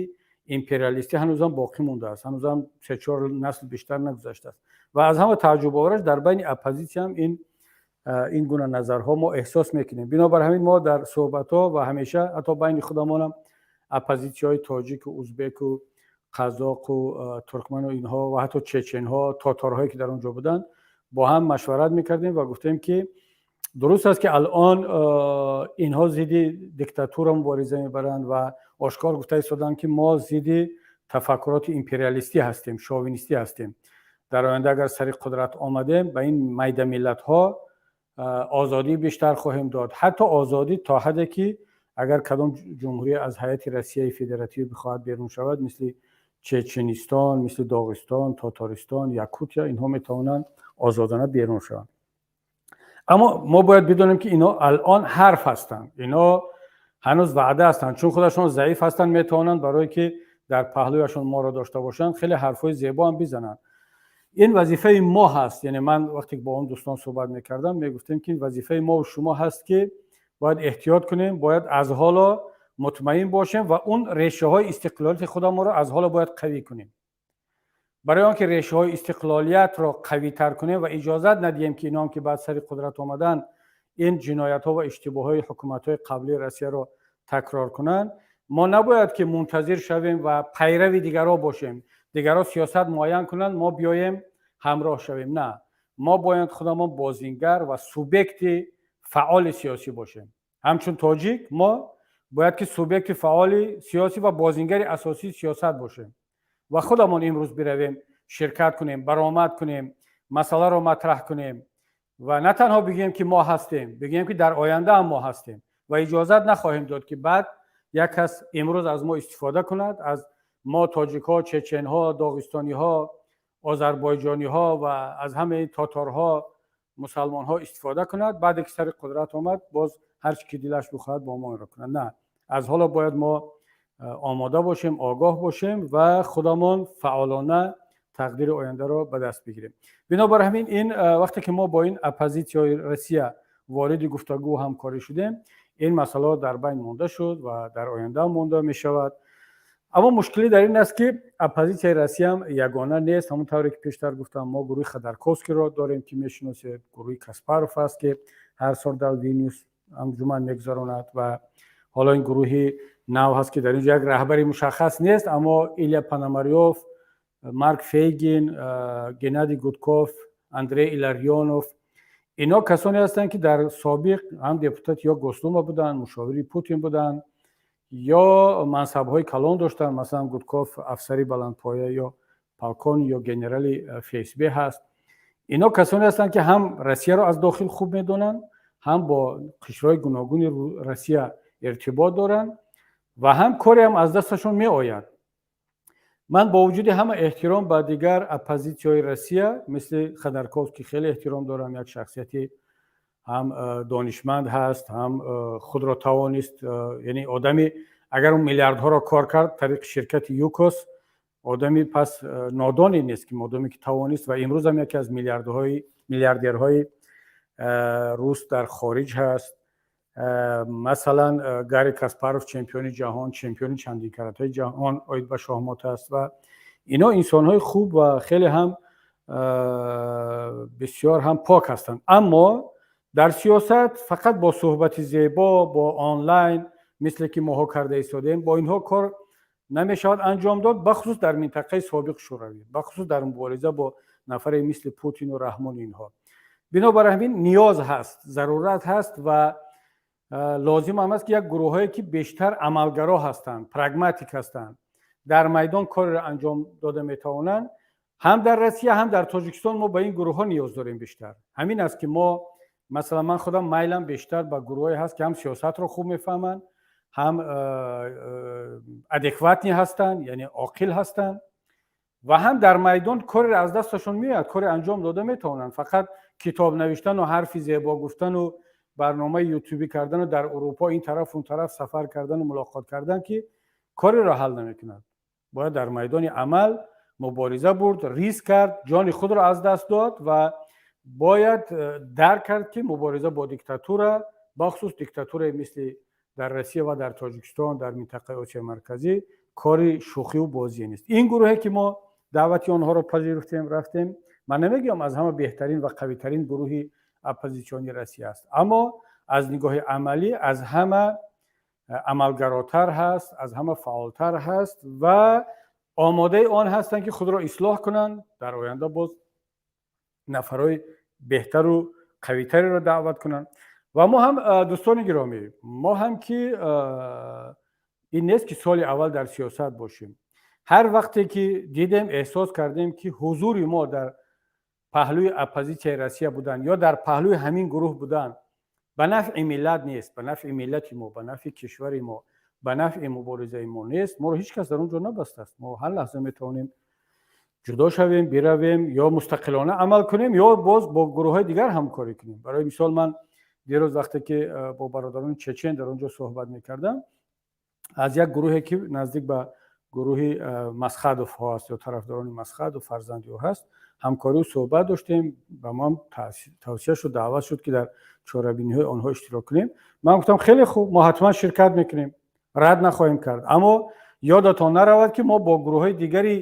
империалистӣ ҳанӯзам боқӣ мондааст, ҳанӯзам се-чор насл бештар нагузаштааст. Ва аз ҳама тааҷҷубовараш, дар байни оппозитсияам ин гуна назарҳо мо эҳсос мекунем. Бинобар ҳамин мо дар суҳбатҳо ва ҳамеша ҳатто байни худамонам, оппозитсияҳои тоҷику узбеку қазоқу туркману инҳо ва ҳатто чеченҳо, тоторҳое, ки дар он ҷо буданд, бо ҳам машварат мекардем ва гуфтем, ки дуруст аст, ки алон инҳо зидди диктатура мубориза мебаранд ва ошкор гуфта истоданд, ки мо зидди тафаккуроти империалистӣ ҳастем, шовинистӣ ҳастем. Дар оянда агар сари қудрат омадем, ба ин майда миллатҳо озодӣ бештар хоҳем дод, ҳатто озодӣ то ҳадде, ки агар кадом ҷумҳурӣ аз ҳайати Россияи Федеративӣ бихоҳад берун шавад, мисли Чеченистон, мисли Доғистон, Тотористон, Якутия, инҳо метавонанд озодона берун шаванд. Аммо мо бояд бидонем, ки инҳо алон ҳарф ҳастанд, инҳо ҳанӯз ваъда ҳастанд. Чун худашон заиф ҳастанд, метавонанд барое ки дар паҳлӯяшон моро дошта бошанд, хеле ҳарфҳои зебо ҳам бизананд. Ин вазифаи мо ҳаст. Яъне ман вақте бо он дӯстон суҳбат мекардам, мегуфтем, ки вазифаи мову шумо ҳаст, ки бояд эҳтиёт кунем, бояд аз ҳоло мутмаин бошем ва он решаҳои истиқлолияти худамонро аз ҳоло бояд қавӣ кунем. Барои он ки решаҳои истиқлолиятро қавитар кунем ва иҷозат надиҳем, ки инҳоам, ки баъд сари қудрат омаданд, ин ҷиноятҳо ва иштибоҳҳои ҳукуматҳои қаблии Россияро такрор кунанд. Мо набояд ки мунтазир шавем ва пайрави дигарҳо бошем, дигарҳо сиёсат муайян кунанд, мо биёем ҳамроҳ шавем. На, мо бояд худамон бозингар ва субъекти фаъоли сиёсӣ бошем. Ҳамчун тоҷик мо бояд ки субъекти фаъоли сиёсӣ ва бозингари асосии сиёсат бошем ва худамон имрӯз биравем, ширкат кунем, баромад кунем, масъаларо матраҳ кунем ва на танҳо бигӯем, ки мо ҳастем, бигӯем, ки дар оянда ҳам мо ҳастем ва иҷозат нахоҳем дод, ки баъд як кас имрӯз аз мо истифода кунад, аз мо тоҷикҳо, чеченҳо, доғистониҳо, озарбойҷониҳо ва аз ҳамаи тоторҳо, мусалмонҳо истифода кунад, баъде ки сари қудрат омад, боз ҳар чӣ ки дилаш бихоҳад, бо мо инро кунад. На, аз ҳоло бояд мо омода бошем, огоҳ бошем ва худамон фаъолона тақдири ояндаро ба даст бигирем. Бинобар ҳамин ин вақте ки мо бо ин оппозитсияи Россия вориди гуфтагӯ ҳамкорӣ шудем, ин масъалаҳо дар байн монда шуд ва дар оянда монда мешавад. Аммо мушкилӣ дар ин аст, ки оппозитсияи Россияам ягона нест. Ҳамон тавре ки пештар гуфтам, мо гурӯҳи Ходорковскийро дорем, ки мешиносед, гурӯҳи Каспаров аст, ки ҳар сол дар Вилнюс анҷуман мегузаронад, ва ҳоло ин гурӯҳи нав ҳаст, ки дар инҷо як раҳбари мушаххас нест, аммо Илья Пономарёв, Марк Фейгин, Геннадий Гудков, Андрей Илларионов, инҳо касоне ҳастанд, ки дар собиқ ҳам депутат ё Госдума буданд, мушовири Путин буданд ё мансабҳои калон доштанд. Масалан, Гудков афсари баландпоя ё полковник ё генерали ФСБ ҳаст. Инҳо касоне ҳастанд, ки ҳам Россияро аз дохил хуб медонанд, ҳам бо қишрҳои гуногуни Россия иртибот доранд ва ҳам кореам аз дасташон меояд. Ман бо вуҷуди ҳама эҳтиром ба дигар оппозитсияҳои Россия, мисли Ходорковский, хеле эҳтиром дорам, як шахсияти ҳам донишманд ҳаст, ҳам худро тавонист, яъне одами агар он миллиардҳоро кор кард тариқи ширкати ЮКОС, одами пас нодоне нест, ки модоме ки тавонист ва имрӯз ҳам яке аз миллиардерҳои рус дар хориҷ ҳаст. Масалан, Гарри Каспаров, чемпиони ҷаҳон, чемпиони чандинкаратаи ҷаҳон оид ба шоҳмот аст, ва инҳо инсонҳои хуб ва хеле ҳам бисёр ҳам пок ҳастанд. Аммо дар сиёсат фақат бо суҳбати зебо, бо онлайн, мисле ки моҳо карда истодаем, бо инҳо кор намешавад анҷом дод, бахусус дар минтақаи собиқ Шӯравӣ, бахусус дар мубориза бо нафаре мисли Путину Раҳмону инҳо. Бинобар ҳамин ниёз ҳаст, зарурат ҳаст ва лозим ҳам аст, ки як гурӯҳҳое, ки бештар амалгаро ҳастанд, прагматик ҳастанд, дар майдон кореро анҷом дода метавонанд, ҳам дар Россия, ҳам дар Тоҷикистон мо ба ин гурӯҳҳо ниёз дорем бештар. Ҳамин аст, ки мо, масалан, ман худам майлам бештар ба гурӯҳҳое ҳаст, ки ҳам сиёсатро хуб мефаҳманд, ҳам адекватный ҳастанд, яъне оқил ҳастанд, ва ҳам дар майдон кореро аз дасташон меояд, коре анҷом дода метавонанд. Фақат китоб навиштану ҳарфи зебо гуфтану барномаи ютубӣ кардану дар Урупо ин тараф, он тараф сафар кардану мулоқот кардан, ки кореро ҳал намекунад. Бояд дар майдони амал мубориза бурд, риск кард, ҷони худро аз даст дод ва бояд дарк кард, ки мубориза бо диктатура, бахусус диктатураи мисли дар Россия ва дар Тоҷикистон, дар минтақаи Осиёи Марказӣ, кори шӯхиву бозие нест. Ин гурӯҳе, ки мо даъвати онҳоро пазируфтем, рафтем, ман намегӯям, аз ҳама беҳтарин ва қавитарин гурӯҳи оппозитсиони Россия аст, аммо аз нигоҳи амалӣ аз ҳама амалгаротар ҳаст, аз ҳама фаъолтар ҳаст ва омодаи он ҳастанд, ки худро ислоҳ кунанд, дар оянда боз нафарҳои беҳтару қавитареро даъват кунанд. Ва мо ҳам, дӯстони гиромӣ, мо ҳам ки ин нест, ки соли аввал дар сиёсат бошем, ҳар вақте ки дидем, эҳсос кардем, ки ҳузури мо дар паҳлӯи оппозитсияи Россия будан ё дар паҳлӯи ҳамин гурӯҳ будан ба нафъи миллат нест, ба нафъи миллати мо, ба нафъи кишвари мо, ба нафъи муборизаи мо нест, моро ҳеҷ кас дар он ҷо набастааст. Мо ҳар лаҳза метавонем ҷудо шавем, биравем ё мустақилона амал кунем, ё боз бо гурӯҳҳои дигар ҳамкорӣ кунем. Барои мисол, ман дирӯз вақте ки бо бародарони чечен дар он ҷо суҳбат мекардам, аз як гурӯҳе, ки наздик ба гурӯҳи Масхадовҳо аст ё тарафдорони Масхадов, фарзанди ӯ ҳаст, ҳамкорию суҳбат доштем. Ба мо тавсия шуд, даъват шуд, ки дар чорабиниҳои онҳо иштирок кунем. Ман гуфтам: «Хеле хуб, мо ҳатман ширкат мекунем, рад нахоҳем кард, аммо ёдатон наравад, ки мо бо гурӯҳҳои дигари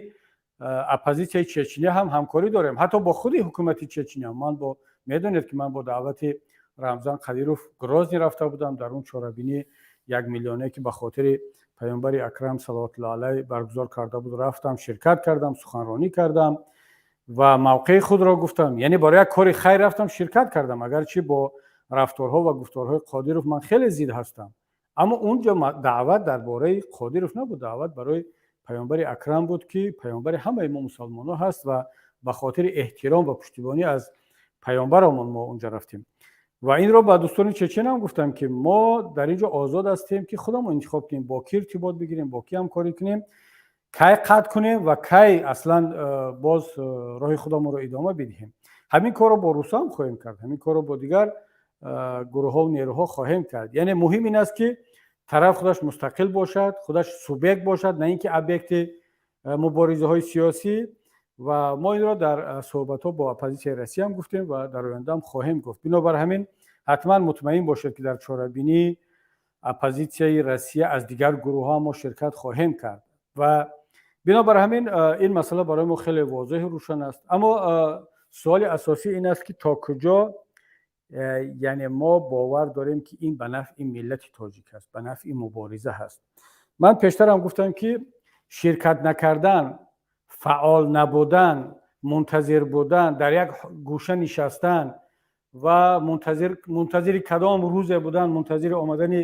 оппозитсияи Чечня ҳам ҳамкорӣ дорем, ҳатто бо худи ҳукумати Чечня». Ман бо медонед, ки ман бо даъвати Рамзан Қадиров Грозний рафта будам, дар он чорабинии 1 миллионе, ки ба хотири Паёмбари Акрам салавотуллоҳи алайҳ баргузор карда буд, рафтам, ширкат кардам, суханронӣ кардам ва мавқеи худро гуфтам. Яъне барои як кори хайр рафтам, ширкат кардам, агарчи бо рафторҳо ва гуфторҳои Қодиров ман хеле зид ҳастам. Аммо унҷо даъват дар бораи Қодиров набуд, даъват барои Паёмбари Акрам буд, ки паёмбари ҳамаи мо мусалмонҳо ҳаст, ва ба хотири эҳтиром ва пуштибонӣ аз паёмбаромон мо унҷо рафтем. Ва инро ба дӯстони чеченам гуфтам, ки мо дар ин ҷо озод ҳастем, ки худамон интихоб кунем, бо кӣ иртибот бигирем, бо кӣ ҳамкорӣ кунем, кай қатъ кунем ва кай аслан боз роҳи худамонро идома бидиҳем. Ҳамин корро бо русҳо ҳам хоҳем кард, ҳамин корро бо дигар гурӯҳҳову нерӯҳо хоҳем кард. Яъне муҳим ин аст, ки тараф худаш мустақил бошад, худаш субъект бошад, на ин ки объекти муборизаҳои сиёсӣ. Ва мо инро дар суҳбатҳо бо оппозитсияи Россия ҳам гуфтем ва дар оянда ҳам хоҳем гуфт. Бинобар ҳамин ҳатман мутмаин бошед, ки дар чорабинии оппозитсияи Россия аз дигар гурӯҳҳо мо ширкат хоҳем кард. Ва бинобар ҳамин ин масъала барои мо хеле возеҳу рӯшан аст. Аммо суоли асосӣ ин аст, ки то куҷо, яъне, мо бовар дорем, ки ин ба нафъи миллати тоҷик аст, ба нафъи мубориза ҳаст. Ман пештарам гуфтам, ки ширкат накардан, фаъол набудан, мунтазир будан, дар як гӯша нишастан ва мунтазири кадом рӯзе будан, мунтазири омадани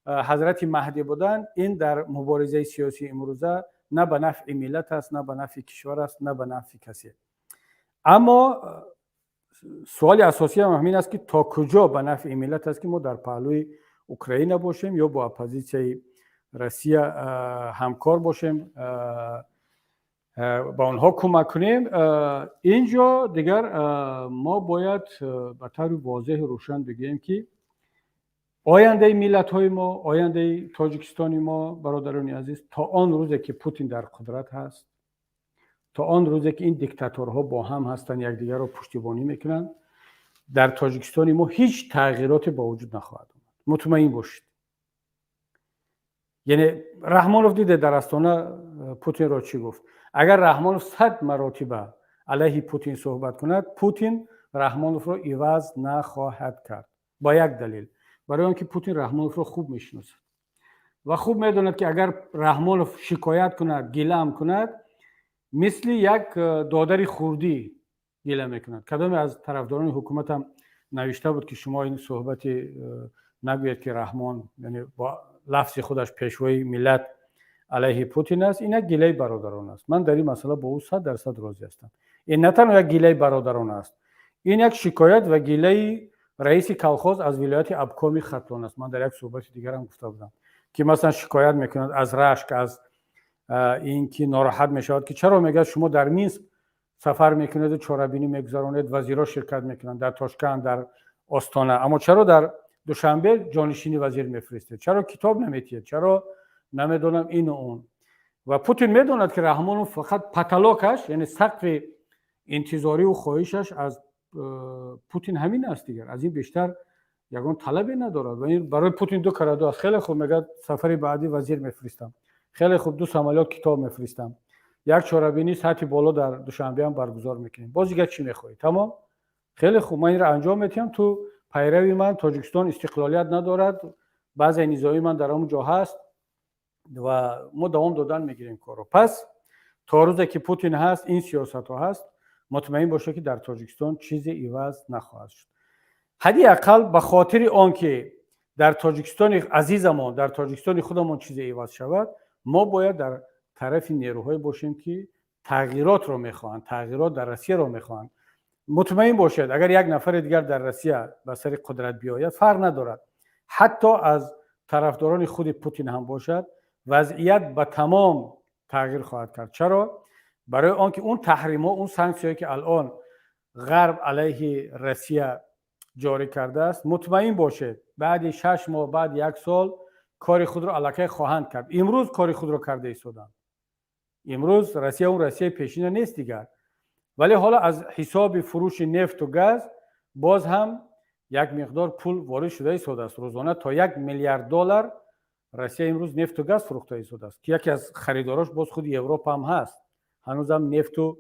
Ҳазрати Маҳдӣ будан, ин дар муборизаи сиёсии имрӯза на ба нафъи миллат аст, на ба нафъи кишвар аст, на ба нафъи касе. Аммо суоли асосиам ҳамин аст, ки то куҷо ба нафъи миллат аст, ки мо дар паҳлӯи Украина бошем ё бо оппозитсияи Россия ҳамкор бошем, ба онҳо кӯмак кунем. Ин ҷо дигар мо бояд ба таври возеҳу рӯшан бигӯем, ки ояндаи миллатҳои мо, ояндаи Тоҷикистони мо, бародарони азиз, то он рӯзе ки Путин дар қудрат ҳаст, то он рӯзе ки ин диктаторҳо бо ҳам ҳастанд, якдигарро пуштибонӣ мекунанд, дар Тоҷикистони мо ҳеҷ тағйироте ба вуҷуд нахоҳад омад, мутмаин бошед. Яъне Раҳмонов диде, дар Астона Путинро чӣ гуфт? Агар Раҳмонов 100 маротиба алайҳи Путин суҳбат кунад, Путин Раҳмоновро иваз нахоҳад кард. Ба як далел: барои он ки Путин Раҳмоновро хуб мешиносад ва хуб медонад, ки агар Раҳмонов шикоят кунад, гилаам кунад, мисли як додари хурдӣ гила мекунад. Кадоме аз тарафдорони ҳукуматам навишта буд, ки шумо ин суҳбати нагӯед, ки Раҳмон, яъне бо лафзи худаш, пешвои миллат алайҳи Путин аст, ин як гилаи бародарон аст. Ман дар ин масъала бо ӯ 100% розӣ ҳастам. Ин на танҳо як гилаи бародарон аст, ин як шикоят ва гилаи раиси колхоз аз вилояти обкоми Хатлон аст. Ман дар як суҳбати дигарам гуфта будам, ки масалан шикоят мекунад аз рашк, аз ин ки нороҳат мешавад, ки чаро, мегӯяд, шумо дар Минск сафар мекунеду чорабинӣ мегузаронед, вазирҳо ширкат мекунанд, дар Тошканд, дар Остона, аммо чаро дар Душанбе ҷонишини вазир мефиристед, чаро китоб наметиҳед, чаро намедонам ину он. Ва Путин медонад, ки Раҳмонов фақат потолокаш, яъне сақфи интизориву хоҳишаш аз Путин ҳамин аст, дигар аз ин бештар ягон талабе надорад. Ва ин барои Путин ду кара ду аст. Хеле хуб, мегӯяд, сафари баъдӣ вазир мефиристам, хеле хуб, ду самолёт китоб мефиристам, як чорабинии сатҳи боло дар Душанбеам баргузор мекунем, боз дигар чӣ мехоҳӣ? Тамом, хеле хуб, ман инро анҷом медиҳам, ту пайрави ман, Тоҷикистон истиқлолият надорад, баъзе низоми ман дар он ҷо ҳаст ва мо давом додан мегирем корро. Пас то рӯзе ки Путин ҳаст, ин сиёсатҳо ҳаст, мутмаин бошед, ки дар Тоҷикистон чизе иваз нахоҳад шуд. Ҳадди ақал ба хотири он ки дар Тоҷикистони азизамон, дар Тоҷикистони худамон чизе иваз шавад, мо бояд дар тарафи нерӯҳое бошем, ки тағйиротро мехоҳанд, тағйирот дар Россияро мехоҳанд. Мутмаин бошед, агар як нафари дигар дар Россия ба сари қудрат биёяд, фарқ надорад, ҳатто аз тарафдорони худи Путин ҳам бошад, вазъият ба тамом тағйир хоҳад кард. Чаро? Барои он ки он таҳримҳо, он санксияҳое ки алон Ғарб алайҳи Россия ҷорӣ кардааст, мутмаин бошед, баъди 6 моҳ, баъди як сол кори худро аллакай хоҳанд кард. Имрӯз кори худро карда истоданд. Имрӯз Россия он Россияи пешина нест дигар. Вале ҳоло аз ҳисоби фурӯши нефту газ боз ҳам як миқдор пул ворид шуда истодааст. Рӯзона то 1 миллиард доллар Россия имрӯз нефту газ фурӯхта истодааст, ки яке аз харидорош боз худи Европа ҳам ҳаст, ҳанӯзам нефту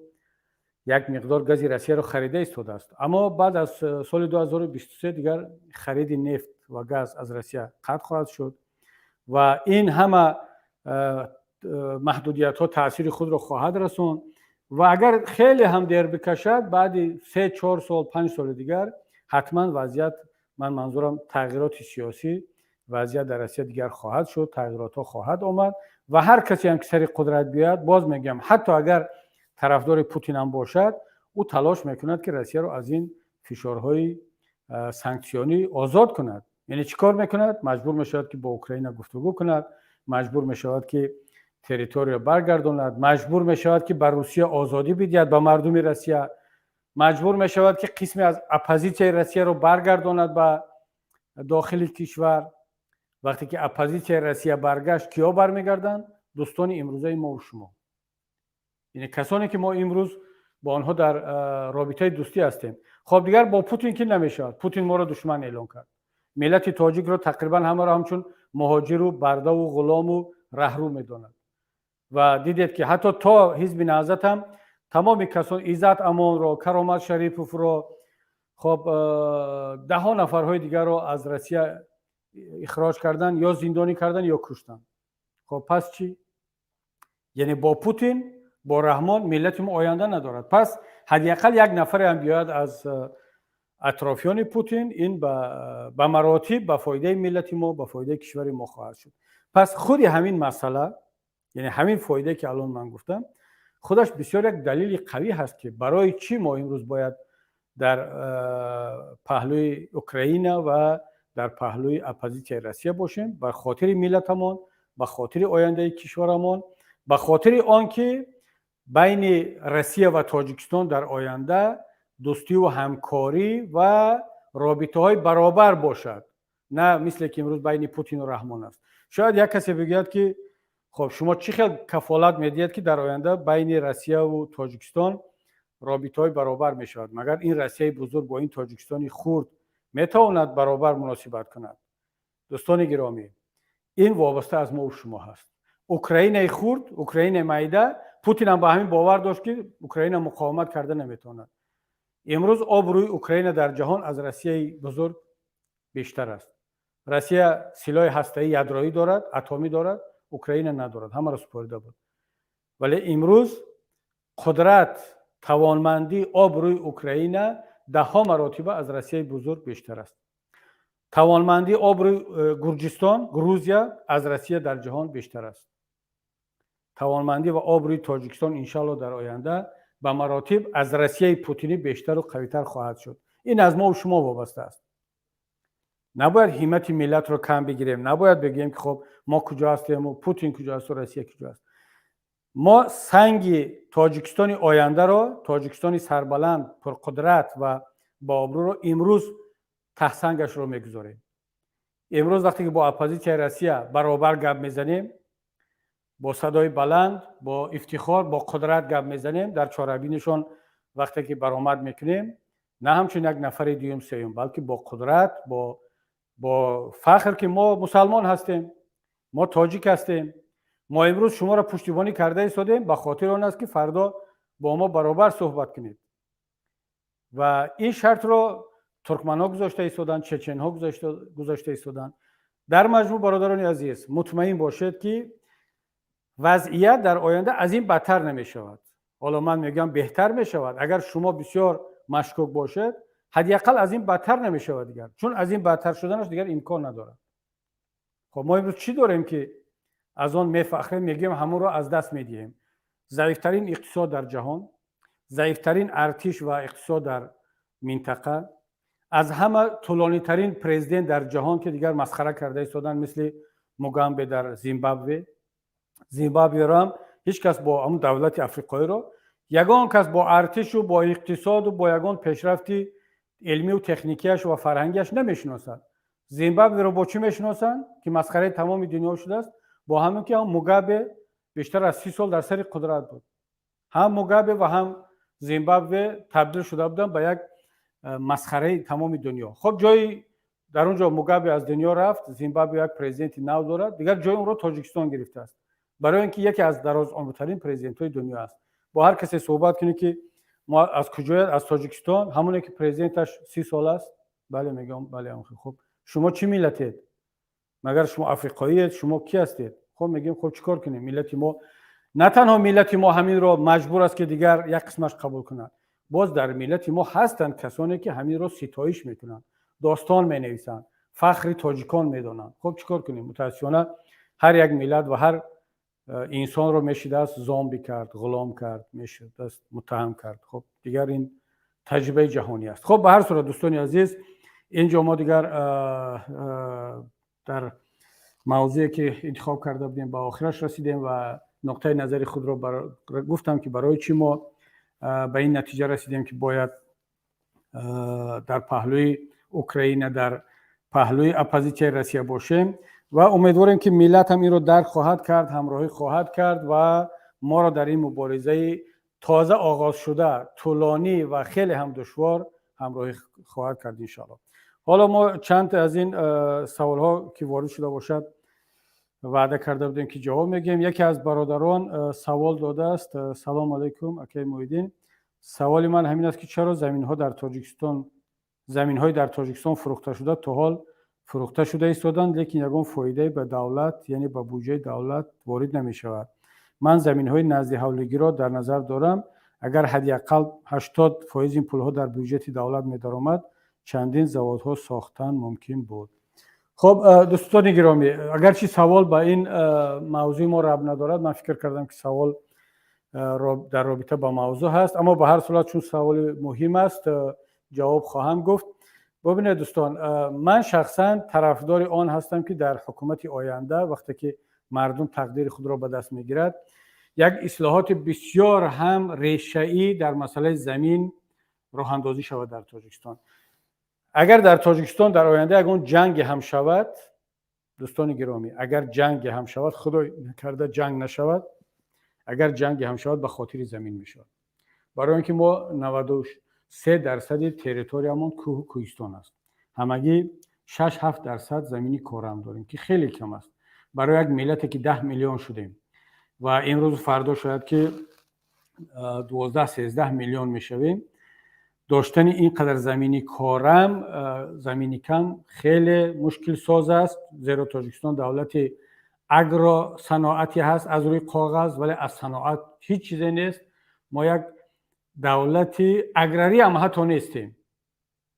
як миқдор гази Россияро харида истодааст. Аммо баъд аз соли 2023 дигар хариди нефт ва газ аз Россия қатъ хоҳад шуд ва ин ҳама Маҳдудиятҳо таъсири худро хоҳад расонд ва агар хеле ҳам дер бикашад, баъди 3-4 сол, 5 соли дигар ҳатман вазъият, ман манзурам тағйироти сиёсӣ, вазъият дар Россия дигар хоҳад шуд, тағйиротҳо хоҳад омад. Ва ҳар касе ҳам ки сари қудрат биёяд, боз мегӯям, ҳатто агар тарафдори Путин ҳам бошад, ӯ талош мекунад, ки Россияро аз ин фишорҳои санксионӣ озод кунад. Яъне чӣ кор мекунад? Маҷбур мешавад, ки бо Украина гуфтугӯ кунад, маҷбур мешавад, ки территория баргардонад, маҷбур мешавад, ки ба Русия озодӣ бидиҳад, ба мардуми Россия, маҷбур мешавад, ки қисме аз оппозитсияи Россияро баргардонад ба дохили кишвар. Вақте ки оппозитсияи Россия баргашт, киё бармегарданд? Дӯстони имрӯзаи мову шумо, яъне касоне ки мо имрӯз бо онҳо дар робитаи дӯстӣ ҳастем. Хоб, дигар бо Путин ки намешавад. Путин моро душман эълон кард, миллати тоҷикро тақрибан ҳамаро ҳамчун муҳоҷиру бардаву ғулому раҳрӯ медонад. Ва дидед, ки ҳатто то Ҳизби Наҳзат ҳам тамоми касон, Иззат Амонро, Каромат Шариповро, хоб, даҳҳо нафарҳои дигарро аз Россия ихроҷ кардан ё зиндонӣ кардан ё куштанд. Хоб, пас чӣ? Яъне бо Путин, бо Раҳмон миллати мо оянда надорад. Пас ҳадди ақал як нафаре ҳам биёяд аз атрофиёни Путин, ин ба маротиб ба фоидаи миллати мо, ба фоидаи кишвари мо хоҳад шуд. Пас худи ҳамин масъала, яъне ҳамин фоидае ки алон ман гуфтам, худаш бисёр як далели қавӣ ҳаст, ки барои чӣ мо имрӯз бояд дар паҳлӯи Украина ва дар паҳлӯи оппозитсияи Россия бошем, ба хотири миллатамон, ба хотири ояндаи кишварамон, ба хотири он ки байни Россия ва Тоҷикистон дар оянда дӯстиву ҳамкорӣ ва робитаҳои баробар бошад, на мисле ки имрӯз байни Путину Раҳмон аст. Шояд як касе бигӯяд, ки хоб, шумо чӣ хел кафолат медиҳед, ки дар оянда байни Россияву Тоҷикистон робитаҳои баробар мешавад? Магар ин Россияи бузург бо ин Тоҷикистони хурд метавонад баробар муносибат кунад? Дӯстони гиромӣ, ин вобаста аз мову шумо ҳаст. Украинаи хурд, Украинаи майда, Путинам ба ҳамин бовар дошт, ки Украина муқовимат карда наметавонад. Имрӯз обрӯи Украина дар ҷаҳон аз Россияи бузург бештар аст. Россия силоҳи ҳастаӣ, ядроӣ дорад, атомӣ дорад, Украина надорад, ҳамаро супорида буд. Вале имрӯз қудрат, тавонмандӣ, обрӯи Украина даҳҳо маротиба аз Россияи бузург бештар аст. Тавонмандӣ, обрӯи Гурҷистон, Грузия аз Россия дар ҷаҳон бештар аст. Тавонмандӣ ва обрӯи Тоҷикистон, иншалло, дар оянда ба маротиб аз Россияи путинӣ бештару қавитар хоҳад шуд. Ин аз мову шумо вобаста аст. Набояд ҳиммати миллатро кам бигирем, набояд бигӯем, ки хоб, мо куҷо ҳастему Путин куҷо асту Россия куҷо аст. Мо санги Тоҷикистони ояндаро, Тоҷикистони сарбаланд, пурқудрат ва бообрӯро имрӯз таҳсангашро мегузорем. Имрӯз вақте ки бо оппозитсияи Россия баробар гап мезанем, бо садои баланд, бо ифтихор, бо қудрат гап мезанем, дар чорабинишон вақте ки баромад мекунем, на ҳамчун як нафари дуюм, сеюм, балки бо қудрат, бо фахр, ки мо мусалмон ҳастем, мо тоҷик ҳастем, мо имрӯз шуморо пуштибонӣ карда истодем, ба хотири он аст, ки фардо бо мо баробар суҳбат кунед. Ва ин шартро туркманҳо гузошта истоданд, чеченҳо гузошта истоданд. Дар маҷмӯъ, бародарони азиз, мутмаин бошед, ки вазъият дар оянда аз ин бадтар намешавад. Ҳоло ман мегӯям, беҳтар мешавад. Агар шумо бисёр машкук бошед, ҳадди ақал аз ин бадтар намешавад дигар, чун аз ин бадтар шуданаш дигар имкон надорад. Хоб, мо имрӯз чӣ дорем, ки аз он мефахрем, мегӯем, ҳамонро аз даст медиҳем? Заифтарин иқтисод дар ҷаҳон, заифтарин артиш ва иқтисод дар минтақа, аз ҳама тӯлонитарин президент дар ҷаҳон, ки дигар масхара карда истоданд, мисли Мугабе дар Зимбабве. Зимбабверо ҳам ҳеҷ кас бо ҳамун давлати африқоиро ягон кас бо артишу бо иқтисоду бо ягон пешрафти илмию техникияш ва фарҳангиаш намешиносад. Зимбабверо бо чӣ мешиносанд, ки масхараи тамоми дунё шудааст? Бо ҳамин ки ҳам Мугабе бештар аз 30 сол дар сари қудрат буд. Ҳам Мугабе ва ҳам Зимбабве табдил шуда буданд ба як масхараи тамоми дунё. Хоб, ҷои дар он ҷо Мугабе аз дунё рафт, Зимбабве як президенти нав дорад, дигар ҷои онро Тоҷикистон гирифтааст, барои ин ки яке аз дарозумртарин президентҳои дунё аст. Бо ҳар касе суҳбат кунӣ, ки мо аз куҷояд, аз Тоҷикистон, ҳамоне ки президенташ 30 сол аст, бале, мегӯям, бале. Хуб, шумо чӣ миллатед? Магар шумо африқоиед? Шумо кӣ ҳастед? Хоб, мегӯем, хоб, чӣ кор кунем? Миллати мо, на танҳо миллати мо ҳаминро маҷбур аст, ки дигар як қисмаш қабул кунад, боз дар миллати мо ҳастанд касоне, ки ҳаминро ситоиш мекунанд, достон менависанд, фахри тоҷикон медонанд. Хоб, чӣ кор кунем? Мутаассифона, ҳар як миллат ва ҳар инсонро мешидааст зомби кард, ғулом кард, мешидааст муттаҳам кард. Хоб, дигар ин таҷрибаи ҷаҳонӣ аст. Хоб, ба ҳар сурат, дӯстони азиз, инҷо мо дигар дар мавзӯе, ки интихоб карда будем, ба охираш расидем ва нуқтаи назари худро гуфтам, ки барои чӣ мо ба ин натиҷа расидем, ки бояд дар паҳлӯи Украина, дар паҳлӯи оппозитсияи Россия бошем ва умедворем, ки миллат ҳам инро дарк хоҳад кард, ҳамроҳӣ хоҳад кард ва моро дар ин муборизаи тоза оғозшуда, тӯлонӣ ва хеле ҳам душвор ҳамроҳӣ хоҳад кард, иншоалло. Ҳоло мо чанд аз ин саволҳо, ки ворид шуда бошад, ваъда карда будем, ки ҷавоб мегӯем. Яке аз бародарон савол додааст: «Салому алайкум, акаи Муҳиддин. Саволи ман ҳамин аст, ки чаро заминҳои дар Тоҷикистон фурӯхташуда то ҳол фурӯхта шуда истоданд, лекин ягон фоидае ба давлат, яъне ба буҷаи давлат ворид намешавад? Ман заминҳои назди ҳавлигиро дар назар дорам. Агар ҳадди ақал 80% ин пулҳо дар бюҷети давлат медаромад, чандин заводҳо сохтан мумкин буд». Хоб, дӯстони гиромӣ, агарчи савол ба ин мавзӯи мо рабт надорад, ман фикр кардам, ки савол дар робита ба мавзӯъ ҳаст, аммо ба ҳар сурат, чун саволи муҳим аст, ҷавоб хоҳам гуфт. Бубинед, дӯстон, ман шахсан тарафдори он ҳастам, ки дар ҳукумати оянда, вақте ки мардум тақдири худро ба даст мегирад, як ислоҳоти бисёр ҳам решаӣ дар масъалаи замин роҳандозӣ шавад дар Тоҷикистон. Агар дар Тоҷикистон дар оянда ягон ҷанге ҳам шавад, дӯстони гиромӣ, агар ҷанге ҳам шавад, худой накарда ҷанг нашавад, агар ҷанге ҳам шавад, ба хотири замин мешавад, барои он ки мо 93 дарсади территориямон кӯҳу кӯҳистон аст, ҳамагӣ 6-7 дарсад замини корам дорем, ки хеле кам аст барои як миллате, ки 10 миллион шудем ва имрӯзу фардо шояд ки 12-13 миллион мешавем. Доштани ин қадар замини корам, замини кам хеле мушкилсоз аст, зеро Тоҷикистон давлати агросаноатӣ ҳаст аз рӯи коғаз, вале аз саноат ҳеҷ чизе нест. Мо як давлати аграрӣ ҳам ҳатто нестем,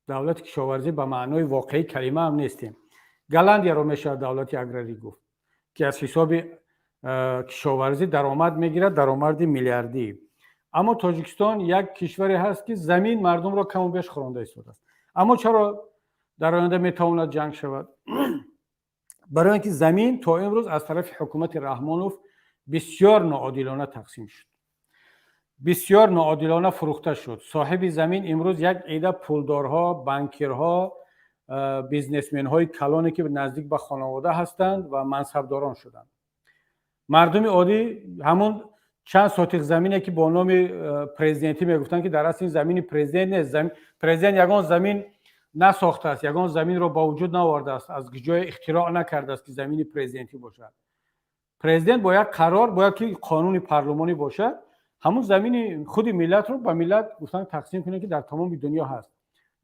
давлати кишоварзӣ ба маънои воқеии калима ҳам нестем. Голландияро мешавад давлати аграрӣ гуфт, ки аз ҳисоби кишоварзӣ даромад мегирад, даромади миллиардӣ. Аммо Тоҷикистон як кишваре ҳаст, ки замин мардумро каму беш хӯронда истодааст. Аммо чаро дар оянда метавонад ҷанг шавад? Барои он ки замин то имрӯз аз тарафи ҳукумати Раҳмонов бисёр ноодилона тақсим шуд, бисёр ноодилона фурӯхта шуд. Соҳиби замин имрӯз як ида пулдорҳо, банкирҳо, бизнесменҳои калоне, ки наздик ба хонавода ҳастанд ва мансабдорон шуданд. Мардуми оддӣ ҳамун чанд сотиқ замине, ки бо номи президентӣ мегуфтанд, ки дар асл ин замини президент нест. Президент ягон замин насохтааст, ягон заминро ба вуҷуд наовардааст, аз ҷое ихтироъ накардааст, ки замини президентӣ бошад. Президент бо як қарор, бояд ки қонуни парлумонӣ бошад, ҳамун замини худи миллатро ба миллат гуфтан тақсим кунед, ки дар тамоми дунё ҳаст.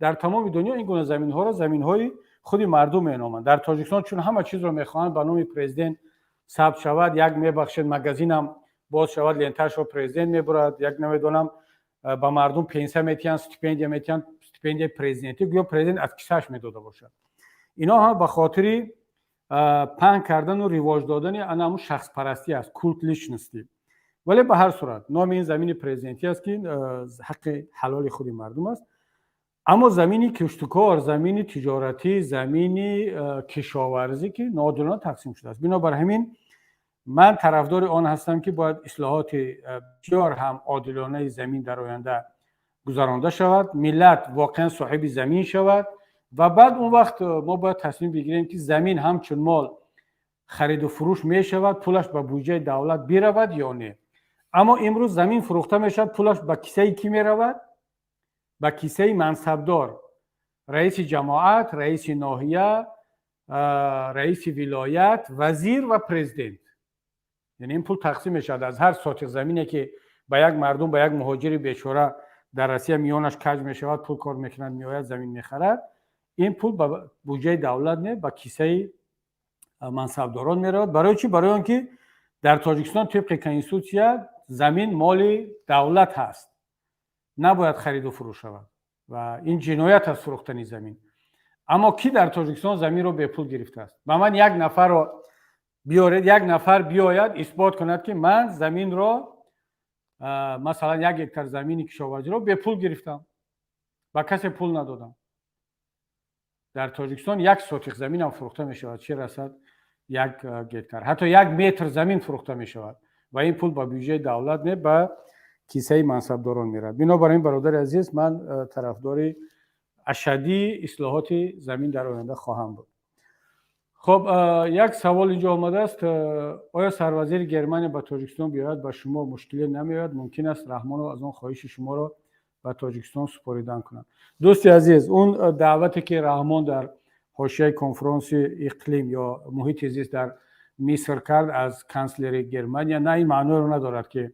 Дар тамоми дунё ин гуна заминҳоро заминҳои худи мардум меноманд. Дар Тоҷикистон чун ҳама чизро мехоҳанд ба номи президент сабт шавад, як, мебахшед, магазинам боз шавад, лентаашро президент мебурад, як, намедонам, ба мардум пенсия метиҳанд, стипендия метиҳанд, стипендияи президентӣ, гӯё президент аз кисааш медода бошад. Ино ҳама ба хотири паҳн кардану ривоҷ додани ана ҳамун шахспарастӣ аст, культ личности. Вале ба ҳар сурат номи ин замини президентӣ аст, ки ҳаққи ҳалоли худи мардум аст. Аммо замини киштукор, замини тиҷоратӣ, замини кишоварзӣ, ки ноодилона тақсим шудааст. Бинобар ҳамин ман тарафдори он ҳастам, ки бояд ислоҳоти бисёр ҳам одилонаи замин дар оянда гузаронда шавад, миллат воқеан соҳиби замин шавад ва баъд он вақт мо бояд тасмим бигирем, ки замин ҳамчун мол хариду фурӯш мешавад, пулаш ба буҷаи давлат биравад ё не. Аммо имрӯз замин фурӯхта мешавад, пулаш ба кисаи кӣ меравад? Ба кисаи мансабдор, раиси ҷамоат, раиси ноҳия, раиси вилоят, вазир ва президент. Яъне ин пул тақсим мешавад аз ҳар сотиқ замине, ки ба як мардум, ба як муҳоҷири бечора дар Россия миёнаш каҷ мешавад, пул кор мекунад, меояд, замин мехарад. Ин пул ба буҷаи давлат не, ба кисаи Мансабдорон меравад. Барои чӣ? Барои он ки дар Тоҷикистон тибқи конститутсия замин моли давлат ҳаст, набояд хариду фурӯш шавад ва ин ҷиноят аст, фурӯхтани замин. Аммо кӣ дар Тоҷикистон заминро бепул гирифтааст? Ба ман як нафарро биёред, як нафар биёяд, исбот кунад, ки ман заминро, масалан, 1 гектар замини кишоварзиро бепул гирифтам, ба касе пул надодам. Дар Тоҷикистон 1 сотих заминам фурӯхта мешавад, чӣ расад 1 гектар. Ҳатто 1 метр замин фурӯхта мешавад ва ин пул ба бюҷети давлат не, ба кисаи мансабдорон меравад. Бинобар ин, бародари азиз, ман тарафдори ашаддии ислоҳоти замин дар оянда хоҳам буд. Хуб, як савол инҷо омадааст: оё сарвазири Германия ба Тоҷикистон биёяд, ба шумо мушкиле намеояд? Мумкин аст Раҳмонов аз он хоҳиши шуморо ба Тоҷикистон супоридан кунад? Дӯсти азиз, он даъвате, ки Раҳмон дар ҳошияи конфронси иқлим ё муҳити зист дар Миср кард аз канцлери Германия, на ин маъноеро надорад, ки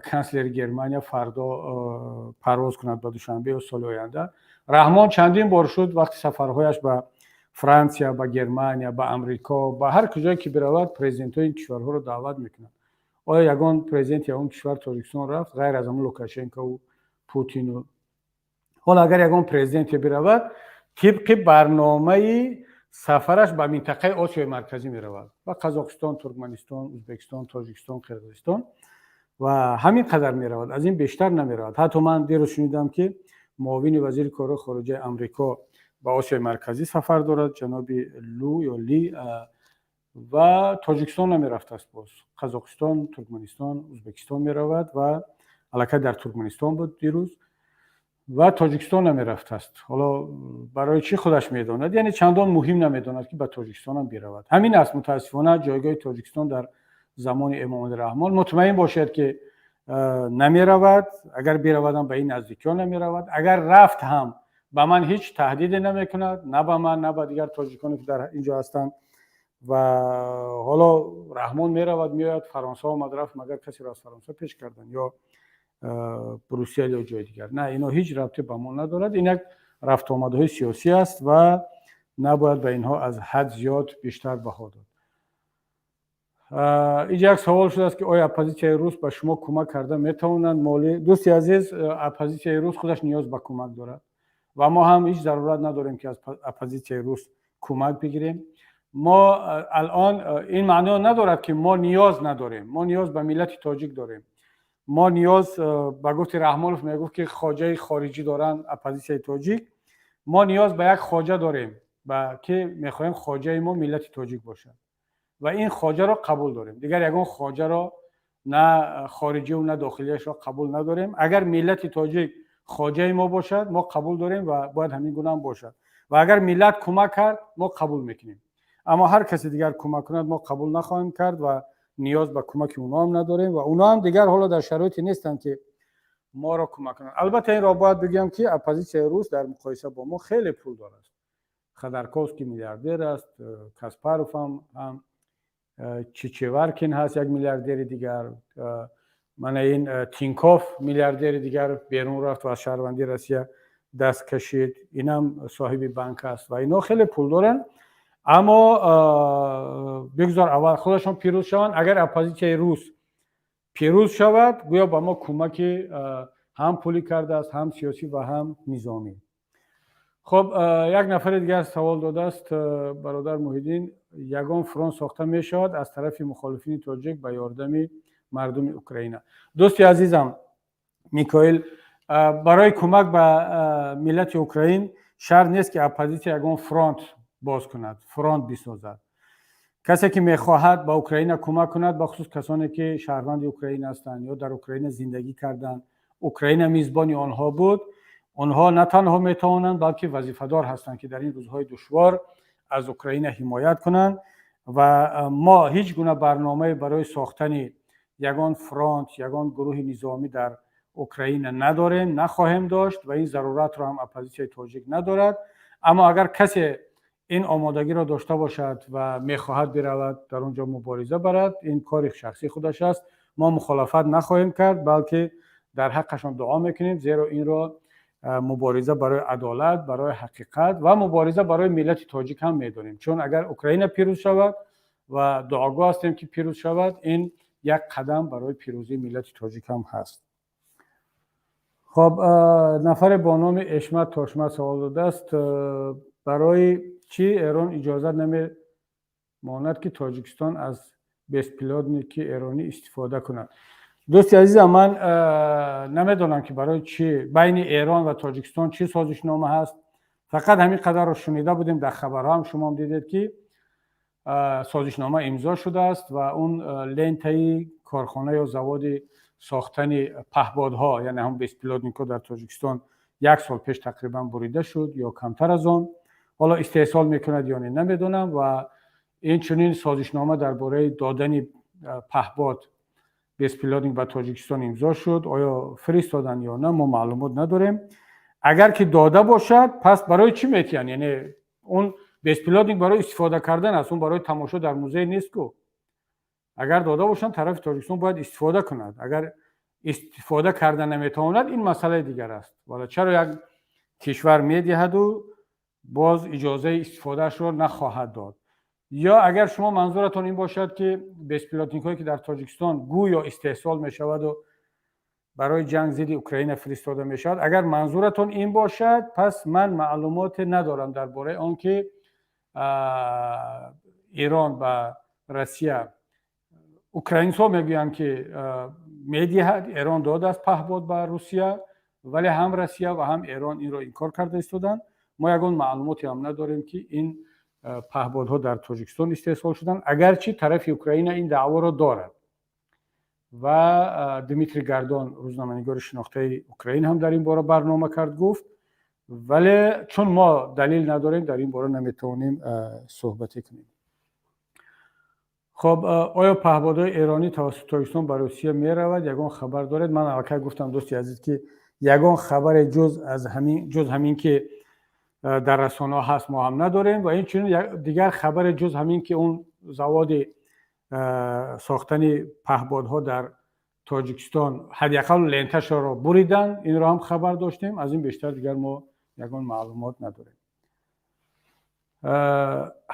канцлери Германия фардо парвоз кунад ба Душанбе ё соли оянда. Раҳмон чандин бор шуд, вақти сафарҳояш ба Франсия, ба Германия, ба Амрико, ба ҳар куҷое ки биравад, президентҳои ин кишварҳоро даъват мекунад. Оё ягон президенти ягон кишвар Тоҷикистон рафт, ғайр аз ҳамун Лукашенкову Путину? Ҳоло агар ягон президенте биравад, тибқи барномаи сафараш ба минтақаи Осиёи Марказӣ меравад: ба Қазоқистон, Туркманистон, Ӯзбекистон, Тоҷикистон, Қирғизистон ва ҳамин қадар меравад, аз ин бештар намеравад. Ҳатто ман дирӯз шунидам, ки муовини вазири корҳои хориҷаи Амрико ба Осиёи Марказӣ сафар дорад, ҷаноби Лу ё Ли, ва Тоҷикистон намерафтааст. Боз Қазоқистон, Туркманистон, Ӯзбекистон меравад ва аллакай дар Туркманистон буд дирӯз ва Тоҷикистон намерафтааст. Ҳоло барои чӣ, худаш медонад, яъне чандон муҳим намедонад, ки ба Тоҷикистонам биравад. Ҳамин аст, мутаассифона, ҷойгоҳи Тоҷикистон дар замони Эмомалӣ Раҳмон. Мутмаин бошед, ки намеравад. Агар биравадам, ба ин наздикиҳо намеравад. Агар рафт ҳам, ба ман ҳеҷ таҳдиде намекунад, на ба ман, на ба дигар тоҷиконе, ки дар ин ҷо ҳастанд. Ва ҳоло Раҳмон меравад, меояд, Фаронса омад, рафт, магар касеро аз Фаронса пеш кардан ё Брюссел ё ҷои дигар? На, ино ҳеҷ рабте ба мо надорад. Ин як рафтуомадҳои сиёсӣ аст ва набояд ба инҳо аз ҳад зиёд бештар баҳо дод. Инҷа як савол шудааст, ки оё оппозитсияи рус ба шумо кӯмак карда метавонанд молӣ? Дӯсти азиз, оппозитсияи рус худаш ниёз ба кӯмак дорад ва мо ҳам ҳеҷ зарурат надорем, ки аз оппозитсияи рус кӯмак бигирем. Мо алон, ин маъно надорад, ки мо ниёз надорем. Мо ниёз ба миллати тоҷик дорем. Мо ниёз, ба гуфти Раҳмонов, мегуфт, ки хоҷаи хориҷӣ доранд оппозитсияи тоҷик. Мо ниёз ба як хоҷа дорем, ба ки мехоҳем хоҷаи мо миллати тоҷик бошад ва ин хоҷаро қабул дорем. Дигар ягон хоҷаро, на хориҷиву на дохилиашро, қабул надорем. Агар миллати тоҷик хоҷаи мо бошад, мо қабул дорем ва бояд ҳамин гуна ҳам бошад. Ва агар миллат кӯмак кард, мо қабул мекунем, аммо ҳар касе дигар кӯмак кунад, мо қабул нахоҳем кард ва ниёз ба кӯмаки онҳо ҳам надорем. Ва онҳо ҳам дигар ҳоло дар шароите нестанд, ки моро кӯмак кунанд. Албатта, инро бояд бигӯям, ки оппозитсияи рус дар муқоиса бо мо хеле пулдор аст. Ходорковский миллиардер аст, Каспаров ҳам, Чичеваркин ҳаст, як миллиардери дигар, мана ин Тинков, миллиардери дигар, берун рафт ва аз шаҳрвандии Россия даст кашид, инам соҳиби банк аст ва инҳо хеле пул доранд. Аммо бигзор аввал худашон пирӯз шаванд. Агар оппозитсияи рус пирӯз шавад, гӯё ба мо кӯмаки ҳам пулӣ кардааст, ҳам сиёсӣ ва ҳам низомӣ. Хуб, як нафари дигар савол додааст: бародар Муҳиддин, ягон фронт сохта мешавад аз тарафи мухолифини тоҷик ба ёрдами мардуми Украина? Дӯсти азизам Микоил, барои кӯмак ба миллати Украин шарт нест, ки оппозитсия ягон фронт боз кунад, фронт бисозад. Касе ки мехоҳад ба Украина кӯмак кунад, бахусус касоне, ки шаҳрванди Украина ҳастанд ё дар Украина зиндагӣ карданд, Украина мизбони онҳо буд, онҳо на танҳо метавонанд, балки вазифадор ҳастанд, ки дар ин рӯзҳои душвор аз Украина ҳимоят кунанд. Ва мо ҳеҷ гуна барномае барои сохтани ягон фронт, ягон гурӯҳи низомӣ дар Украина надорем, нахоҳем дошт ва ин заруратро ҳам оппозитсияи тоҷик надорад. Аммо агар касе ин омодагиро дошта бошад ва мехоҳад биравад, дар он ҷо мубориза барад, ин кори шахсии худаш аст. Мо мухолафат нахоҳем кард, балки дар ҳаққашон дуо мекунем, зеро инро мубориза барои адолат, барои ҳақиқат ва мубориза барои миллати тоҷик ҳам медонем, чун агар Украина пирӯз шавад Ва дуогӯ ҳастем, ки пирӯз шавад. Ин як қадам барои пирӯзии миллати тоҷик ҳам ҳаст. Хоб, нафаре бо номи Эшмат Тошмат савол додааст: барои чӣ Эрон иҷозат намемонад, ки Тоҷикистон аз беспилотники эронӣ истифода кунад? Дӯсти азизам, ман намедонам, ки барои чӣ, байни Эрон ва Тоҷикистон чӣ созишнома ҳаст. Фақат ҳамин қадарро шунида будем дар хабарҳо ҳам, шумоам дидед, ки созишнома имзо шудааст ва он лентаи корхона ё заводи сохтани паҳбодҳо, яъне ҳамн беспилотникҳо, дар Тоҷикистон як сол пеш тақрибан бурида шуд ё камтар аз он. Ҳоло истеҳсол мекунад ё не, намедонам. Ва инчунин созишнома дар бораи додани паҳбод, беспилотник, ба Тоҷикистон имзо шуд. Оё фиристоданд ё на, мо маълумот надорем. Агар ки дода бошад, пас барои чӣ метиҳанд? Яъне он беспилотник барои истифода кардан аст, он барои тамошо дар музей нест ку. Агар дода бошанд, тарафи Тоҷикистон бояд истифода кунад. Агар истифода карда наметавонад, ин масъалаи дигар аст. Вале чаро як кишвар медиҳаду боз иҷозаи истифодаашро нахоҳад дод? Ё агар шумо манзуратон ин бошад, ки беспилотникҳое, ки дар Тоҷикистон гӯё истеҳсол мешаваду барои ҷанг зидди Украина фиристода мешавад, агар манзуратон ин бошад, пас ман маълумоте надорам дар бораи он, ки Эрон ба Россия, украинсҳо мегӯянд, ки медиҳад, Эрон додааст паҳбод ба Русия, вале ҳам Россия ва ҳам Эрон инро инкор карда истоданд. Мо ягон маълумоте ҳам надорем, ки ин паҳбодҳо дар Тоҷикистон истеҳсол шуданд, агарчи тарафи Украина ин даъворо дорад ва Дмитрий Гордон, рӯзноманигори шинохтаи Украин, ҳам дар ин бора барнома кард, гуфт. Вале чун мо далел надорем, дар ин бора наметавонем суҳбате кунем. Хоб, оё паҳбодҳои эронӣ тавассути Тоҷикистон ба Русия меравад, ягон хабар доред? Ман аллакай гуфтам, дӯсти азиз, ки ягон хабаре ҷуз ҳамин, ки дар расонаҳо ҳаст, мо ҳам надорем. Ва инчунин дигар хабаре ҷуз ҳамин, ки он заводи сохтани паҳбодҳо дар Тоҷикистон ҳадди ақал ленташро буриданд, инро ҳам хабар доштем, аз ин бештар дигар мо ягон маълумот надорем.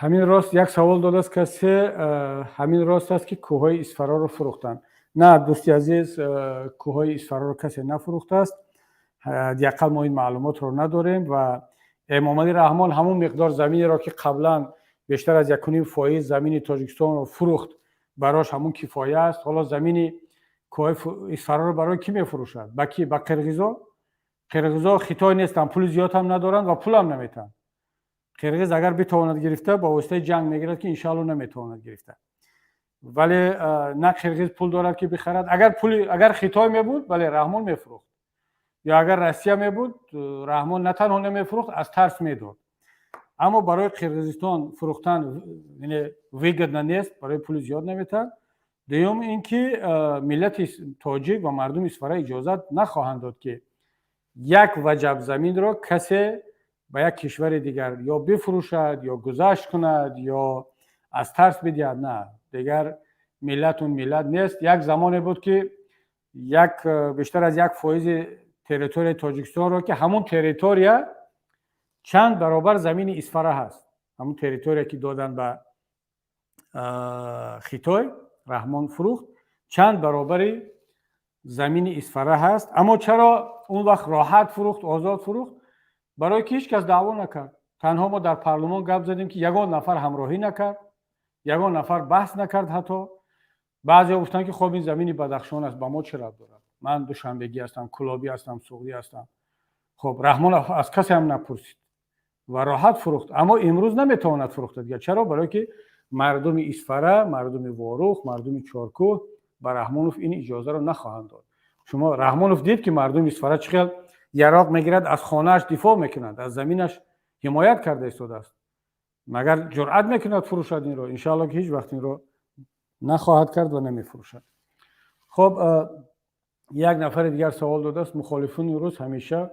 Ҳамин рост, як савол додааст касе: ҳамин рост аст, ки кӯҳҳои Исфараро фурӯхтанд? На, дӯсти азиз, кӯҳҳои Исфараро касе нафурӯхтааст, ҳадди ақал мо ин маълумотро надорем. Ва Эмомалӣ Раҳмон ҳамон миқдор заминеро, ки қаблан бештар аз 1,5% замини Тоҷикистонро фурӯхт, барош ҳамун кифоя аст. Ҳоло замини кӯҳҳои Исфараро барои кӣ мефурӯшад? Ба кӣ? Ба қирғизо? Қирғизо хитой нестанд, пули зиёд ҳам надоранд ва пулам наметаҳанд. Қирғиз агар битавонад гирифта, ба воситаи ҷанг мегирад, ки иншаалло наметавонад гирифта. Вале на қирғиз пул дорад, ки бихарад. Агар пули, агар Хитой мебуд, бале, Раҳмон мефурӯхт, ё агар Россия мебуд, Раҳмон на танҳо намефурӯхт, аз тарс медод. Аммо барои Қирғизистон фурӯхтан выгодно нест, барои пули зиёд наметаҳад. Дуюм ин ки миллати тоҷик ва мардуми Исфара иҷозат нахоҳанд дод, ки як ваҷаб заминро касе ба як кишвари дигар ё бифурӯшад, ё гузашт кунад, ё аз тарс бидиҳад. На, дигар миллат он миллат нест. Як замоне буд, ки як бештар аз 1% территорияи Тоҷикистонро, ки ҳамун территория чанд баробар замини Исфара ҳаст, ҳамун территория, ки доданд ба Хитой, Раҳмон фурӯхт, чанд баробари замини Исфара ҳаст. Аммо чаро он вақт роҳат фурӯхт, озод фурӯхт? Барои ки ҳеҷ кас даъво накард. Танҳо мо дар парлумон гап задем, ки ягон нафар ҳамроҳӣ накард, ягон нафар баҳс накард. Ҳатто баъзеҳо гуфтанд, ки хоб, ин замини Бадахшон аст, ба мо чӣ рабт дорад, ман душанбегӣ ҳастам, кулобӣ ҳастам, суғдӣ ҳастам. Хоб, Раҳмон аз касе ҳам напурсид ва роҳат фурӯхт. Аммо имрӯз наметавонад фурӯхта дигар. Чаро? Барое ки мардуми Исфара, мардуми Ворух, мардуми Чоркӯҳ ба Раҳмонов ин иҷозаро нахоҳанд дод. Шумо, Раҳмонов дид, ки мардуми Исфара чӣ хел яроқ мегирад, аз хонааш дифоъ мекунад, аз заминаш ҳимоят карда истодааст. Магар ҷуръат мекунад фурӯшад инро? Иншоалло, ки ҳеҷ вақт инро нахоҳад кард ва намефурӯшад. Хоб, як нафари дигар савол додааст: мухолифони рус ҳамеша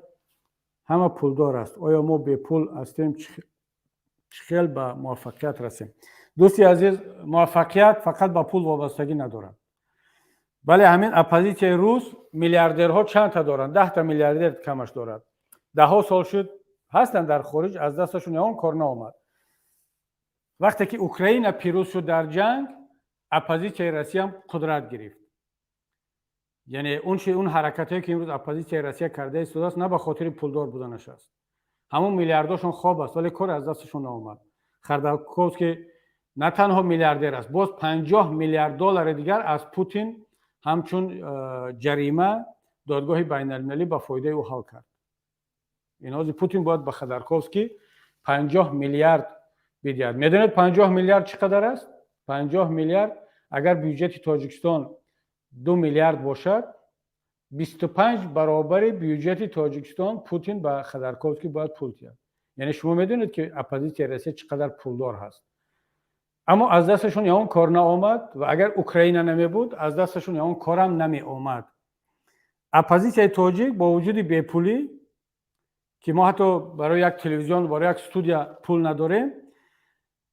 ҳама пулдор аст, оё мо бепул ҳастем, чӣ хел ба муваффақият расем? Дӯсти азиз, муваффақият фақат ба пул вобастагӣ надорад. Бале, ҳамин оппозитсияи рус миллиардерҳо чандта доранд? 10та миллиардер камаш дорад. Даҳҳо сол шуд, ҳастанд дар хориҷ, аз дасташон ягон кор наомад. Вақте ки Украина пирӯз шуд дар ҷанг, оппозитсияи Россияам қудрат гирифт. Яъне он ҳаракатҳое, ки имрӯз оппозитсияи Россия карда истодааст, на ба хотири пулдор буданаш аст. Ҳамон миллиардошон хоб аст, вале кор аз дасташон наомад. Ходорковский на танҳо миллиардер аст, боз 50 миллиард доллари дигар аз Путин ҳамчун ҷарима додгоҳи байналмилалӣ ба фоидаи ӯ ҳал кард. Ин ҳозир Путин бояд ба Ходорковский 50 миллиард бидиҳад. Медонед, 50 миллиард чӣ қадар аст? 50 миллиард, агар бюҷети Тоҷикистон 2 миллиард бошад, 25 баробари бюҷети Тоҷикистон Путин ба Ходорковский бояд пул диҳад. Яъне шумо медонед, ки оппозитсияи Россия чӣ қадар пулдор ҳаст, аммо аз дасташон ягон кор наомад. Ва агар Украина намебуд, аз дасташон ягон корам намеомад. Оппозитсияи тоҷик бо вуҷуди бепулӣ, ки мо ҳатто барои як телевизион, барои як студия пул надорем,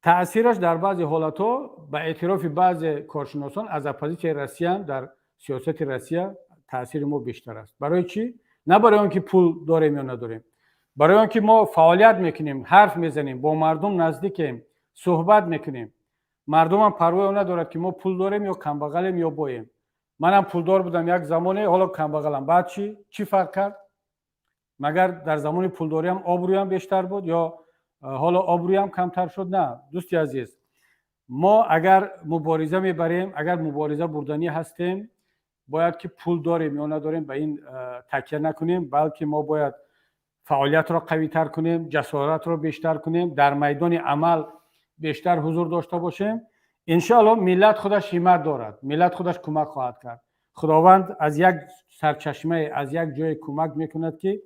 таъсираш дар баъзе ҳолатҳо, ба эътирофи баъзе коршиносон, аз оппозитсияи Россияам дар сиёсати Россия таъсири мо бештар аст. Барои чӣ? На барои он ки пул дорем ё надорем, барои он ки мо фаъолият мекунем, ҳарф мезанем, бо мардум наздикем, суҳбат мекунем. Мардумам парвои он надорад, ки мо пул дорем ё камбағалем ё боем. Манам пулдор будам як замоне, ҳоло камбағалам. Баъд чӣ? Чӣ фарқ кард? Магар дар замони пулдориам обрӯям бештар буд ё ҳоло обрӯям камтар шуд? На, дӯсти азиз, мо агар мубориза мебарем, агар мубориза бурданӣ ҳастем, бояд ки пул дорем ё надорем, ба ин такя накунем, балки мо бояд фаъолиятро қавитар кунем, ҷасоратро бештар кунем, дар майдони амал бештар ҳузур дошта бошем. Иншоалло, миллат худаш ҳиммат дорад, миллат худаш кӯмак хоҳад кард. Худованд аз як сарчашмае, аз як ҷое кӯмак мекунад, ки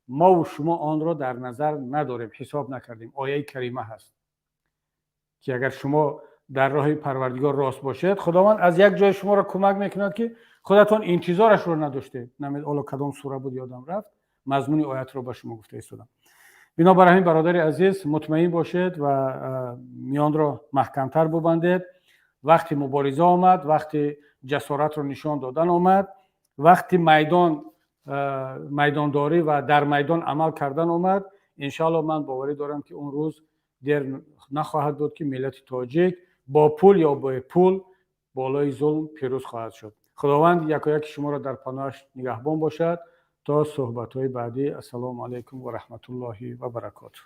мову шумо онро дар назар надорем, ҳисоб накардем. Ояи карима ҳаст, ки агар шумо дар роҳи Парвардигор рост бошед, Худованд аз як ҷое шуморо кӯмак мекунад, ки худатон интизорашро надоштед. Ҳоло кадом сура буд, ёдам рафт, мазмуни оятро ба шумо гуфта истодам. Бинобар ҳамин, бародари азиз, мутмаин бошед ва миёнро маҳкамтар бубандед. Вақти мубориза омад, вақти ҷасоратро нишон додан омад, вақти майдон, майдондорӣ ва дар майдон амал кардан омад. Иншоалло, ман боварӣ дорам, ки он рӯз дер нахоҳад буд, ки миллати тоҷик бо пул ё бепул болои зулм пирӯз хоҳад шуд. Худованд якояки шуморо дар паноҳаш нигаҳбон бошад. То суҳбатҳои баъдӣ, ассалому алайкум ва раҳматуллоҳи ва баракотуҳ.